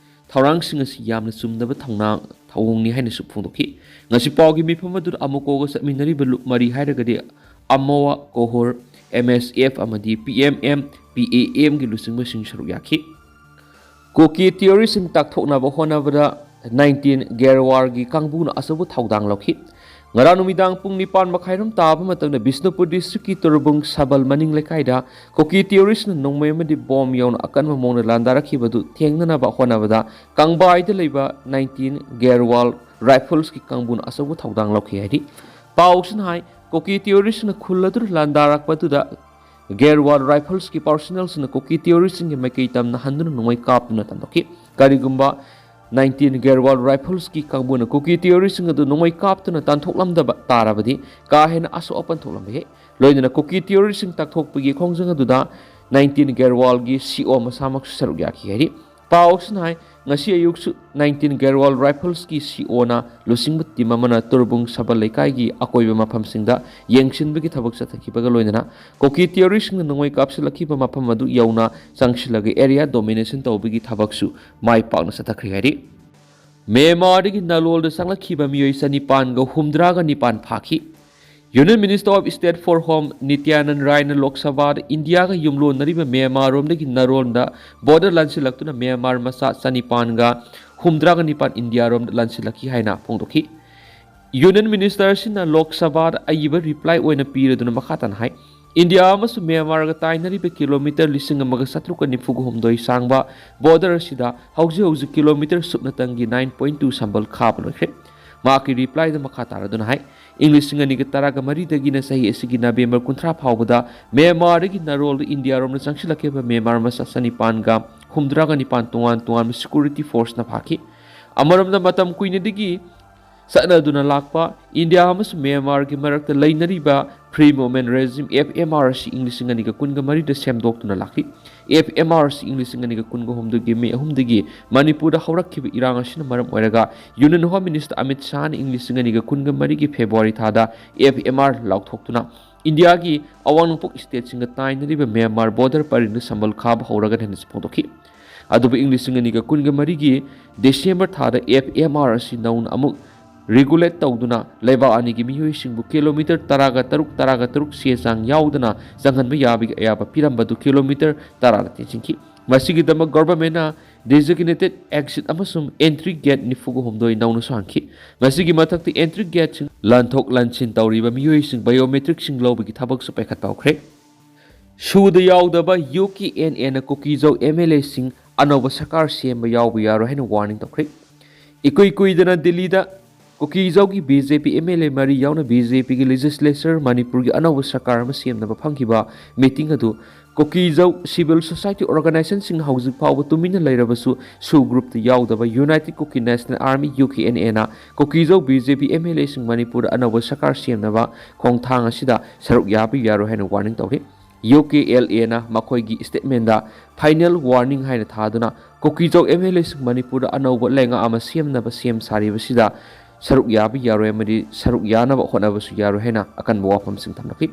ꯊꯧꯔꯥꯡꯁꯤꯡ ꯑꯁꯤ ꯌꯥꯝꯅ ꯆꯨꯝꯗꯕ ꯊꯧꯅꯥ ꯊꯧꯑꯣꯡꯅꯤ ꯍꯥꯏꯅꯁꯨ ꯐꯣꯡꯗꯣꯛꯈꯤ꯫ ꯉꯁꯤ ꯄꯥꯎꯒꯤ ꯃꯤꯐꯝ ꯑꯗꯨꯗ ꯑꯃꯨꯀꯣꯒ ꯆꯠꯃꯤꯟꯅꯔꯤꯕ ꯂꯨꯞ ꯃꯔꯤ ꯍꯥꯏꯔꯒꯗꯤ ꯑꯃꯣꯋꯥ, ꯀꯣꯍꯣꯔ, ꯑꯦꯝ ꯑꯦꯁ ꯑꯦꯐ ꯑꯃꯗꯤ ꯄꯤ ꯑꯦꯝ ꯑꯦꯝ, ꯄꯤ ꯑꯦ ꯑꯦꯝꯒꯤ ꯂꯨꯆꯤꯡꯕꯁꯤꯡ ꯁꯔꯨꯛ ꯌꯥꯈꯤ꯫ ꯀꯨꯀꯤ ꯇꯤꯑꯣꯔꯤꯁꯁꯤꯡ ꯇꯥꯛꯊꯣꯛꯅꯕ ꯍꯣꯠꯅꯕꯗ ꯅꯥꯏꯟꯇꯤꯟ ꯒꯦꯔꯋꯥꯔꯒꯤ ꯀꯥꯡꯕꯨꯅ ꯑꯆꯧꯕ ꯊꯧꯗꯥꯡ ꯂꯧꯈꯤ꯫ ꯉꯔꯥꯡ ꯅꯨꯃꯤꯗꯥꯡ ꯄꯨꯡ ꯅꯤꯄꯥꯟ ꯃꯈꯥꯏꯔꯣꯝ ꯇꯥꯕ ꯃꯇꯝꯗ ꯕꯤꯁꯅꯨꯄꯨꯔ ꯗꯤꯁꯇ꯭ꯔꯤꯛꯀꯤ ꯇꯣꯔꯕꯨꯡ ꯁꯕꯜ ꯃꯅꯤꯡ ꯂꯩꯀꯥꯏꯗ ꯀꯨꯀꯤ ꯇꯤꯑꯣꯔꯤꯁꯅ ꯅꯣꯡꯃꯩ ꯑꯃꯗꯤ ꯕꯣꯝ ꯌꯥꯎꯅ ꯑꯀꯟꯕ ꯃꯑꯣꯡꯗ ꯂꯥꯟꯗꯥꯔꯛꯈꯤꯕꯗꯨ ꯊꯦꯡꯅꯅꯕ ꯍꯣꯠꯅꯕꯗ ꯀꯪꯕꯥꯏꯗ ꯂꯩꯕ ꯅꯥꯏꯟꯇꯤꯟ ꯒꯦꯔꯋꯥꯜ ꯔꯥꯏꯐꯜꯁꯀꯤ ꯀꯥꯡꯕꯨꯅ ꯑꯆꯧꯕ ꯊꯧꯗꯥꯡ ꯂꯧꯈꯤ ꯍꯥꯏꯔꯤ꯫ ꯄꯥꯎꯁꯤꯅ ꯍꯥꯏ, ꯀꯨꯀꯤ ꯇꯦꯔꯣꯔꯤꯁꯁꯤꯡꯅ ꯈꯨꯜ ꯑꯗꯨꯗ ꯂꯥꯟꯗꯥꯔꯛꯄ ꯑꯗꯨꯗ ꯒꯦꯔꯋꯥꯜ ꯔꯥꯏꯐꯜꯁꯀꯤ ꯄꯥꯔꯁꯣꯅꯦꯜꯁꯤꯡꯅ ꯀꯨꯀꯤ ꯇꯦꯔꯣꯔꯤꯁꯁꯤꯡꯒꯤ ꯃꯥꯏꯀꯩ ꯇꯝꯅ ꯍꯟꯗꯨꯅ ꯅꯣꯡꯃꯩ ꯀꯥꯞꯇꯨꯅ ꯇꯥꯟꯊꯣꯛꯈꯤ꯫ ꯀꯔꯤꯒꯨꯝꯕ ꯅꯥꯏꯟꯇꯤꯟ ꯒꯦꯔꯋꯥꯜ ꯔꯥꯏꯐꯜꯁꯀꯤ ꯀꯥꯡꯕꯨꯅ ꯀꯨꯀꯤ ꯇꯦꯔꯣꯔꯤꯁꯁꯤꯡ ꯑꯗꯨ ꯅꯣꯡꯃꯩ ꯀꯥꯞꯇꯨꯅ ꯇꯥꯟꯊꯣꯛꯂꯝꯗꯕ ꯇꯥꯔꯕꯗꯤ ꯀꯥ ꯍꯦꯟꯅ ꯑꯁꯣꯛ ꯑꯄꯟ ꯊꯣꯛꯂꯝꯕ ꯌꯥꯏ꯫ ꯂꯣꯏꯅꯅ ꯀꯨꯀꯤ ꯇꯦꯔꯣꯔꯤꯁꯁꯤꯡ ꯇꯥꯛꯊꯣꯛꯄꯒꯤ ꯈꯣꯡꯖꯪ ꯑꯗꯨꯗ ꯅꯥꯏꯟꯇꯤꯟ ꯒꯦꯔꯋꯥꯜꯒꯤ ꯁꯤ ꯑꯣ ꯃꯁꯥꯃꯛꯁꯨ ꯁꯔꯨꯛ ꯌꯥꯈꯤ ꯍꯥꯏꯔꯤ꯫ ꯄꯥꯎ ꯑꯁꯤꯅ ꯍꯥꯏ, ꯉꯁꯤ ꯑꯌꯨꯛꯁꯨ ꯅꯥꯏꯟꯇꯤꯟ ꯒꯦꯔꯋꯥꯜ ꯔꯥꯏꯐꯜꯁꯀꯤ ꯁꯤ ꯑꯣꯅ ꯂꯨꯆꯤꯡꯕ ꯇꯤꯝ ꯑꯃꯅ ꯇꯨꯔꯕꯨꯡ ꯁꯕꯜ ꯂꯩꯀꯥꯏꯒꯤ ꯑꯀꯣꯏꯕ ꯃꯐꯝꯁꯤꯡꯗ ꯌꯦꯡꯁꯤꯟꯕꯒꯤ ꯊꯕꯛ ꯆꯠꯊꯈꯤꯕꯒ ꯂꯣꯏꯅꯅ ꯀꯨꯀꯤ ꯇꯦꯔꯣꯔꯤꯁꯁꯤꯡꯅ ꯅꯣꯡꯃꯩ ꯀꯥꯞꯁꯤꯜꯂꯛꯈꯤꯕ ꯃꯐꯝ ꯑꯗꯨ ꯌꯧꯅ ꯆꯪꯁꯤꯜꯂꯒ ꯑꯦꯔꯤꯌꯥ ꯗꯣꯃꯤꯅꯦꯁꯟ ꯇꯧꯕꯒꯤ ꯊꯕꯛꯁꯨ ꯃꯥꯏ ꯄꯥꯛꯅ ꯆꯠꯊꯈ꯭ꯔꯦ ꯍꯥꯏꯔꯤ꯫ ꯃ꯭ꯌꯥꯟꯃꯥꯔꯗꯒꯤ ꯅꯥꯔꯣꯜꯗ ꯆꯪꯂꯛꯈꯤꯕ ꯃꯤꯑꯣꯏ ꯆꯅꯤꯄꯥꯟꯒ ꯍꯨꯝꯗ꯭ꯔꯥꯒ ꯅꯤꯄꯥꯟ ꯐꯥꯈꯤ꯫ Union Minister of State for Home ꯅꯤꯇ꯭ꯌꯥꯅꯟ ꯔꯥꯏꯅ ꯂꯣꯛ ꯁꯚꯥꯗ ꯏꯟꯗꯤꯌꯥꯒ ꯌꯨꯝꯂꯣꯟꯅꯔꯤꯕ ꯃ꯭ꯌꯥꯟꯃꯥꯔꯔꯣꯝꯗꯒꯤ ꯅꯥꯔꯣꯜꯗ ꯕꯣꯔꯗꯔ ꯂꯥꯟꯁꯤꯜꯂꯛꯇꯨꯅ ꯃ꯭ꯌꯥꯟꯃꯥꯔ ꯃꯆꯥ ꯆꯅꯤꯄꯥꯟꯒ ꯍꯨꯝꯗ꯭ꯔꯥꯒ ꯅꯤꯄꯥꯟ ꯏꯟꯗꯤꯌꯥꯔꯣꯝꯗ ꯂꯥꯟꯁꯤꯜꯂꯛꯈꯤ ꯍꯥꯏꯅ ꯐꯣꯡꯗꯣꯛꯈꯤ꯫ ꯌꯨꯅꯤꯌꯟ ꯃꯤꯅꯤꯁꯇꯔ ꯑꯁꯤꯅ ꯂꯣꯛ ꯁꯚꯥꯗ ꯑꯏꯕ ꯔꯤꯄ꯭ꯂꯥꯏ ꯑꯣꯏꯅ ꯄꯤꯔꯗꯨꯅ ꯃꯈꯥ ꯇꯥꯅ ꯍꯥꯏ, ꯏꯟꯗꯤꯌꯥ ꯑꯃꯁꯨꯡ ꯃ꯭ꯌꯥꯟꯃꯥꯔꯒ ꯇꯥꯏꯅꯔꯤꯕ ꯀꯤꯂꯣꯃꯤꯇꯔ ꯂꯤꯁꯤꯡ ꯑꯃꯒ ꯆꯥꯇ꯭ꯔꯨꯛꯀ ꯅꯤꯐꯨꯒ ꯍꯨꯝꯗꯣꯏ ꯁꯥꯡꯕ ꯕꯣꯔꯗꯔ ꯑꯁꯤꯗ ꯍꯧꯖꯤꯛ ꯍꯧꯖꯤꯛ ꯀꯤꯂꯣꯃꯤꯇꯔ ꯁꯨꯞꯅꯇꯪꯒꯤ nine point two ꯁꯝꯕꯜ ꯈꯥꯕ ꯂꯣꯏꯈ꯭ꯔꯦ꯫ ꯃꯍꯥꯛꯀꯤ ꯔꯤꯄ꯭ꯂꯥꯏꯗ ꯃꯈꯥ ꯇꯥꯔꯗꯨꯅ ꯍꯥꯏ, ꯏꯪ ꯂꯤꯁꯤꯡ ꯑꯅꯤꯒ ꯇꯔꯥꯒ ꯃꯔꯤꯗꯒꯤꯅ ꯆꯍꯤ ꯑꯁꯤꯒꯤ ꯅꯕꯦꯝꯕꯔ ꯀꯨꯟꯊ꯭ꯔꯥ ꯐꯥꯎꯕꯗ ꯃ꯭ꯌꯥꯟꯃꯥꯔꯗꯒꯤ ꯅꯥꯔꯣꯜꯗ ꯏꯟꯗꯤꯌꯥꯔꯣꯝꯗ ꯆꯪꯁꯤꯜꯂꯛꯈꯤꯕ ꯃ꯭ꯌꯥꯟꯃꯥꯔ ꯃꯆꯥ ꯆꯅꯤꯄꯥꯟꯒ ꯍꯨꯝꯗ꯭ꯔꯥꯒ ꯅꯤꯄꯥꯟ ꯇꯣꯉꯥꯟ ꯇꯣꯉꯥꯟꯕ ꯁꯦꯀ꯭ꯌꯨꯔꯤꯇꯤ ꯐꯣꯔꯁꯅ ꯐꯥꯈꯤ꯫ ꯑꯃꯔꯣꯝꯗ, ꯃꯇꯝ ꯀꯨꯏꯅꯗꯒꯤ ꯆꯠꯅꯗꯨꯅ ꯂꯥꯛꯄ ꯏꯟꯗꯤꯌꯥ ꯑꯃꯁꯨꯡ ꯃ꯭ꯌꯥꯟꯃꯥꯔꯒꯤ ꯃꯔꯛꯇ ꯂꯩꯅꯔꯤꯕ Free Movement Regime, F M R, ꯑꯁꯤ ꯏꯪ ꯂꯤꯁꯤꯡ ꯑꯅꯤꯒ ꯀꯨꯟꯒ ꯃꯔꯤꯗ ꯁꯦꯝꯗꯣꯛꯇꯨꯅ ꯂꯥꯛꯂꯤ꯫ F M R ꯑꯁꯤ ꯏꯪ ꯂꯤꯁꯤꯡ ꯑꯅꯤꯒ ꯀꯨꯟꯒ ꯍꯨꯝꯗꯣꯏꯒꯤ ꯃꯦ ꯑꯍꯨꯝꯗꯒꯤ ꯃꯅꯤꯄꯨꯔꯗ ꯍꯧꯔꯛꯈꯤꯕ ꯏꯔꯥꯡ ꯑꯁꯤꯅ ꯃꯔꯝ ꯑꯣꯏꯔꯒ Union Home Minister ꯑꯃꯤꯠ ꯁꯥꯍꯅ ꯏꯪ ꯂꯤꯁꯤꯡ ꯑꯅꯤꯒ ꯀꯨꯟꯒ ꯃꯔꯤꯒꯤ ꯐꯦꯕ꯭ꯔꯨꯋꯥꯔꯤ ꯊꯥꯗ F M R ꯂꯥꯎꯊꯣꯛꯇꯨꯅ ꯏꯟꯗꯤꯌꯥꯒꯤ ꯑꯋꯥꯡ ꯅꯣꯡꯄꯣꯛ ꯁ꯭ꯇꯦꯠꯁꯤꯡꯒ ꯇꯥꯏꯅꯔꯤꯕ ꯃ꯭ꯌꯥꯟꯃꯥꯔ ꯕꯣꯔꯗꯔ ꯄꯔꯤꯡꯗ ꯁꯝꯕꯜ ꯈꯥꯕ ꯍꯧꯔꯒꯅꯤ ꯍꯥꯏꯅꯁꯨ ꯐꯣꯡꯗꯣꯛꯈꯤ꯫ ꯑꯗꯨꯕꯨ ꯏꯪ ꯂꯤꯁꯤꯡ ꯑꯅꯤꯒ ꯀꯨꯟꯒ ꯃꯔꯤꯒꯤ ꯗꯤꯁꯦꯝꯕꯔ ꯊꯥꯗ F M R ꯑꯁꯤ ꯅꯧꯅ ꯑꯃꯨꯛ ꯔꯤꯒꯨꯂꯦꯠ ꯇꯧꯗꯨꯅ ꯂꯩꯕꯥꯛ ꯑꯅꯤꯒꯤ ꯃꯤꯑꯣꯏꯁꯤꯡꯕꯨ ꯀꯤꯂꯣꯃꯤꯇꯔ ꯇꯔꯥꯒ ꯇꯔꯨꯛ, ꯇꯔꯥꯒ ꯇꯔꯨꯛ ꯆꯦ ꯆꯥꯡ ꯌꯥꯎꯗꯅ ꯆꯪꯍꯟꯕ ꯌꯥꯕꯒꯤ ꯑꯌꯥꯕ ꯄꯤꯔꯝꯕꯗꯨ ꯀꯤꯂꯣꯃꯤꯇꯔ ꯇꯔꯥꯗ ꯇꯦꯟꯁꯤꯟꯈꯤ꯫ ꯃꯁꯤꯒꯤꯗꯃꯛ ꯒꯚꯔꯟꯃꯦꯟꯠꯅ designated exit ꯑꯃꯁꯨꯡ entry gate ꯅꯤꯐꯨꯒ ꯍꯨꯝꯗꯣꯏ ꯅꯧꯅꯁꯨ ꯍꯥꯡꯈꯤ꯫ ꯃꯁꯤꯒꯤ ꯃꯊꯛꯇ entry gateꯁꯤꯡ ꯂꯥꯟꯊꯣꯛ ꯂꯥꯟꯁꯤꯟ ꯇꯧꯔꯤꯕ ꯃꯤꯑꯣꯏꯁꯤꯡ biometricꯁꯤꯡ ꯂꯧꯕꯒꯤ ꯊꯕꯛꯁꯨ ꯄꯥꯏꯈꯠꯄ ꯍꯧꯈ꯭ꯔꯦ꯫ ꯁꯨꯗ ꯌꯥꯎꯗꯕ U K N Aꯅ ꯀꯨꯀꯤꯖꯧ M L Aꯁꯤꯡ ꯑꯅꯧꯕ ꯁꯔꯀꯥꯔ ꯁꯦꯝꯕ ꯌꯥꯎꯕ ꯌꯥꯔꯣꯏ ꯍꯥꯏꯅ warning ꯇꯧꯈ꯭ꯔꯦ꯫ ꯏꯀꯨꯏ ꯀꯨꯏꯗꯅ ꯗꯤꯜꯂꯤꯗ ꯀꯨꯀꯤꯖꯧꯒꯤ B J P M L A ꯃꯔꯤ ꯌꯥꯎꯅ ꯕꯤ ꯖꯦ ꯄꯤꯒꯤ ꯂꯦꯖꯤꯁꯂꯦꯆꯔ ꯃꯅꯤꯄꯨꯔꯒꯤ ꯑꯅꯧꯕ ꯁꯔꯀꯥꯔ ꯑꯃ ꯁꯦꯝꯅꯕ ꯐꯝꯈꯤꯕ ꯃꯤꯇꯤꯡ ꯑꯗꯨ ꯀꯨꯀꯤꯖꯧ ꯁꯤꯚꯤꯜ ꯁꯣꯁꯥꯏꯇꯤ ꯑꯣꯔꯒꯅꯥꯏꯖꯦꯁꯟꯁꯤꯡꯅ ꯍꯧꯖꯤꯛ ꯐꯥꯎꯕ ꯇꯨꯃꯤꯟꯅ ꯂꯩꯔꯕꯁꯨ ꯁꯨ ꯒ꯭ꯔꯨꯞꯇ ꯌꯥꯎꯗꯕ united Kuki national army, U K N ꯑꯦꯅ ꯀꯨꯀꯤꯖꯧ B J P M L ꯑꯦꯁꯤꯡ ꯃꯅꯤꯄꯨꯔꯗ ꯑꯅꯧꯕ ꯁꯔꯀꯥꯔ ꯁꯦꯝꯅꯕ ꯈꯣꯡꯊꯥꯡ ꯑꯁꯤꯗ ꯁꯔꯨꯛ ꯌꯥꯕ ꯌꯥꯔꯣꯏ ꯍꯥꯏꯅ ꯋꯥꯔꯅꯤꯡ ꯇꯧꯔꯤ꯫ ꯌꯨ ꯀꯦ ꯑꯦꯜ ꯑꯦꯅ ꯃꯈꯣꯏꯒꯤ ꯁ꯭ꯇꯦꯠꯃꯦꯟꯗ ꯐꯥꯏꯅꯦꯜ ꯋꯥꯔꯅꯤꯡ ꯍꯥꯏꯅ ꯊꯥꯗꯨꯅ ꯀꯨꯀꯤꯖꯧ ꯑꯦꯝ ꯑꯦꯜ ꯑꯦꯁꯤꯡ ꯃꯅꯤꯄꯨꯔꯗ ꯑꯅꯧꯕ ꯂꯩꯉꯥꯛ ꯑꯃ ꯁꯦꯝꯅꯕ ꯁꯦꯝ ꯁꯥꯔꯤꯕꯁꯤꯗ ꯁꯔꯨꯛ ꯌꯥꯕ ꯌꯥꯔꯣꯏ ꯑꯃꯗꯤ ꯁꯔꯨꯛ ꯌꯥꯅꯕ ꯍꯣꯠꯅꯕꯁꯨ ꯌꯥꯔꯣꯏ ꯍꯥꯏꯅ ꯑꯀꯟꯕ ꯋꯥꯐꯝꯁꯤꯡ ꯊꯝꯂꯛꯈꯤ꯫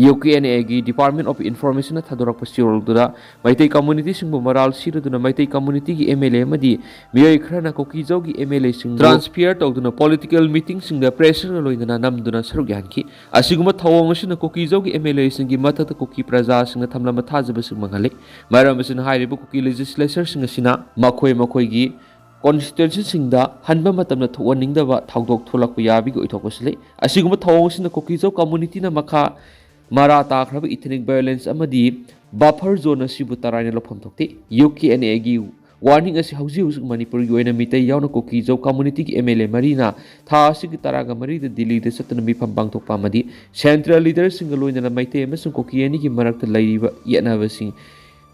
ꯌꯨ ꯀꯦ ꯑꯦꯟ ꯑꯦꯒꯤ ꯗꯤꯄꯥꯔꯠꯃꯦꯟ ꯑꯣꯐ ꯏꯟꯐꯣꯔꯃꯦꯁꯟꯅ ꯊꯥꯗꯣꯔꯛꯄ ꯆꯦꯔꯣꯜꯗꯨꯗ ꯃꯩꯇꯩ ꯀꯝꯃꯨꯅꯤꯇꯤꯁꯤꯡꯕꯨ ꯃꯔꯥꯜ ꯁꯤꯔꯗꯨꯅ ꯃꯩꯇꯩ ꯀꯝꯃꯨꯅꯤꯇꯤꯒꯤ ꯑꯦꯝ ꯑꯦꯜ ꯑꯦ ꯑꯃꯗꯤ ꯃꯤꯑꯣꯏ ꯈꯔꯅ ꯀꯨꯀꯤꯖꯧꯒꯤ ꯑꯦꯝ ꯑꯦꯜ ꯑꯦꯁꯤꯡ ꯇ꯭ꯔꯥꯟꯁꯐꯤꯌꯔ ꯇꯧꯗꯨꯅ ꯄꯣꯂꯤꯇꯤꯀꯦꯜ ꯃꯤꯇꯤꯡꯁꯤꯡꯗ ꯄ꯭ꯔꯦꯁꯔꯒ ꯂꯣꯏꯅꯅ ꯅꯝꯗꯨꯅ ꯁꯔꯨꯛ ꯌꯥꯍꯟꯈꯤ꯫ ꯑꯁꯤꯒꯨꯝꯕ ꯊꯧꯑꯣꯡ ꯑꯁꯤꯅ ꯀꯨꯀꯤꯖꯧꯒꯤ ꯑꯦꯝ ꯑꯦꯜ ꯑꯦꯁꯤꯡꯒꯤ ꯃꯊꯛꯇ ꯀꯨꯀꯤ ꯄ꯭ꯔꯖꯥꯁꯤꯡꯅ ꯊꯝꯂꯝꯕ ꯊꯥꯖꯕꯁꯤꯡ ꯃꯥꯡꯍꯜꯂꯤ꯫ ꯃꯔꯝ ꯑꯁꯤꯅ ꯍꯥꯏꯔꯤꯕ ꯀꯨꯀꯤ ꯂꯦꯖꯤꯁꯂꯦꯆꯔꯁꯤꯡ ꯑꯁꯤꯅ ꯃꯈꯣꯏ ꯃꯈꯣꯏꯒꯤ ꯀꯣꯟꯁꯇꯤꯇ꯭ꯋꯦꯟꯁꯤꯁꯤꯡꯗ ꯍꯟꯕ ꯃꯇꯝꯗ ꯊꯣꯛꯍꯟꯅꯤꯡꯗꯕ ꯊꯧꯗꯣꯛ ꯊꯣꯛꯂꯛꯄ ꯌꯥꯕꯒꯤ ꯑꯣꯏꯊꯣꯛꯄꯁꯨ ꯂꯩ꯫ ꯑꯁꯤꯒꯨꯝꯕ ꯊꯧꯑꯣꯡꯁꯤꯅ ꯀꯨꯀꯤꯖꯧ ꯀꯝꯃꯨꯅꯤꯇꯤꯅ ꯃꯈꯥ ꯃꯔꯥ ꯇꯥꯈ꯭ꯔꯕ ꯏꯊꯅꯤꯛ ꯚꯥꯏꯑꯣꯂꯦꯟꯁ ꯑꯃꯗꯤ ꯕꯐꯔ ꯖꯣꯟ ꯑꯁꯤꯕꯨ ꯇꯔꯥꯏꯅ ꯂꯧꯐꯝ ꯊꯣꯛꯇꯦ꯫ ꯌꯨ ꯀꯦ ꯑꯦꯟ ꯑꯦꯒꯤ ꯋꯥꯔꯅꯤꯡ ꯑꯁꯤ ꯍꯧꯖꯤꯛ ꯍꯧꯖꯤꯛ ꯃꯅꯤꯄꯨꯔꯒꯤ ꯑꯣꯏꯅ ꯃꯤꯇꯩ ꯌꯥꯎꯅ ꯀꯨꯀꯤꯖꯧ ꯀꯝꯃꯨꯅꯤꯇꯤꯒꯤ ꯑꯦꯝ ꯑꯦꯜ ꯑꯦ ꯃꯔꯤꯅ ꯊꯥ ꯑꯁꯤꯒꯤ ꯇꯔꯥꯒ ꯃꯔꯤꯗ ꯗꯤꯜꯂꯤꯗ ꯆꯠꯇꯨꯅ ꯃꯤꯐꯝ ꯄꯥꯡꯊꯣꯛꯄ ꯑꯃꯗꯤ ꯁꯦꯟꯇ꯭ꯔꯦꯜ ꯂꯤꯗꯔꯁꯤꯡꯒ ꯂꯣꯏꯅꯅ ꯃꯩꯇꯩ ꯑꯃꯁꯨꯡ ꯀꯨꯀꯤ ꯑꯅꯤꯒꯤ ꯃꯔꯛꯇ ꯂꯩꯔꯤꯕ ꯌꯦꯠꯅꯕꯁꯤꯡ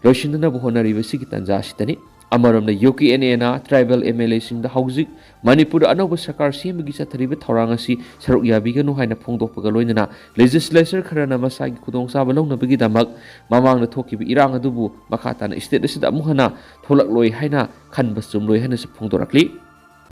ꯂꯣꯏꯁꯤꯟꯅꯅꯕ ꯍꯣꯠꯅꯔꯤꯕꯁꯤꯒꯤ ꯇꯥꯟꯖꯥ ꯑꯁꯤꯗꯅꯤ꯫ ꯑꯃꯔꯣꯝꯗ ꯌꯨ ꯀꯦ ꯑꯦꯟ ꯑꯦꯅ ꯇ꯭ꯔꯥꯏꯕꯦꯜ ꯑꯦꯝ ꯑꯦꯜ ꯑꯦꯁꯤꯡꯗ ꯍꯧꯖꯤꯛ ꯃꯅꯤꯄꯨꯔꯗ ꯑꯅꯧꯕ ꯁꯔꯀꯥꯔ ꯁꯦꯝꯕꯒꯤ ꯆꯠꯊꯔꯤꯕ ꯊꯧꯔꯥꯡ ꯑꯁꯤ ꯁꯔꯨꯛ ꯌꯥꯕꯤꯒꯅꯨ ꯍꯥꯏꯅ ꯐꯣꯡꯗꯣꯛꯄꯒ ꯂꯣꯏꯅꯅ ꯂꯦꯖꯤꯁꯂꯦꯆꯔ ꯈꯔꯅ ꯃꯁꯥꯒꯤ ꯈꯨꯗꯣꯡꯆꯥꯕ ꯂꯧꯅꯕꯒꯤꯗꯃꯛ ꯃꯃꯥꯡꯗ ꯊꯣꯛꯈꯤꯕ ꯏꯔꯥꯡ ꯑꯗꯨꯕꯨ ꯃꯈꯥ ꯇꯥꯅ ꯁ꯭ꯇꯦꯠ ꯑꯁꯤꯗ ꯑꯃꯨꯛ ꯍꯟꯅ ꯊꯣꯛꯂꯛꯂꯣꯏ ꯍꯥꯏꯅ ꯈꯟꯕ ꯆꯨꯝꯂꯣꯏ ꯍꯥꯏꯅꯁꯨ ꯐꯣꯡꯗꯣꯔꯛꯂꯤ꯫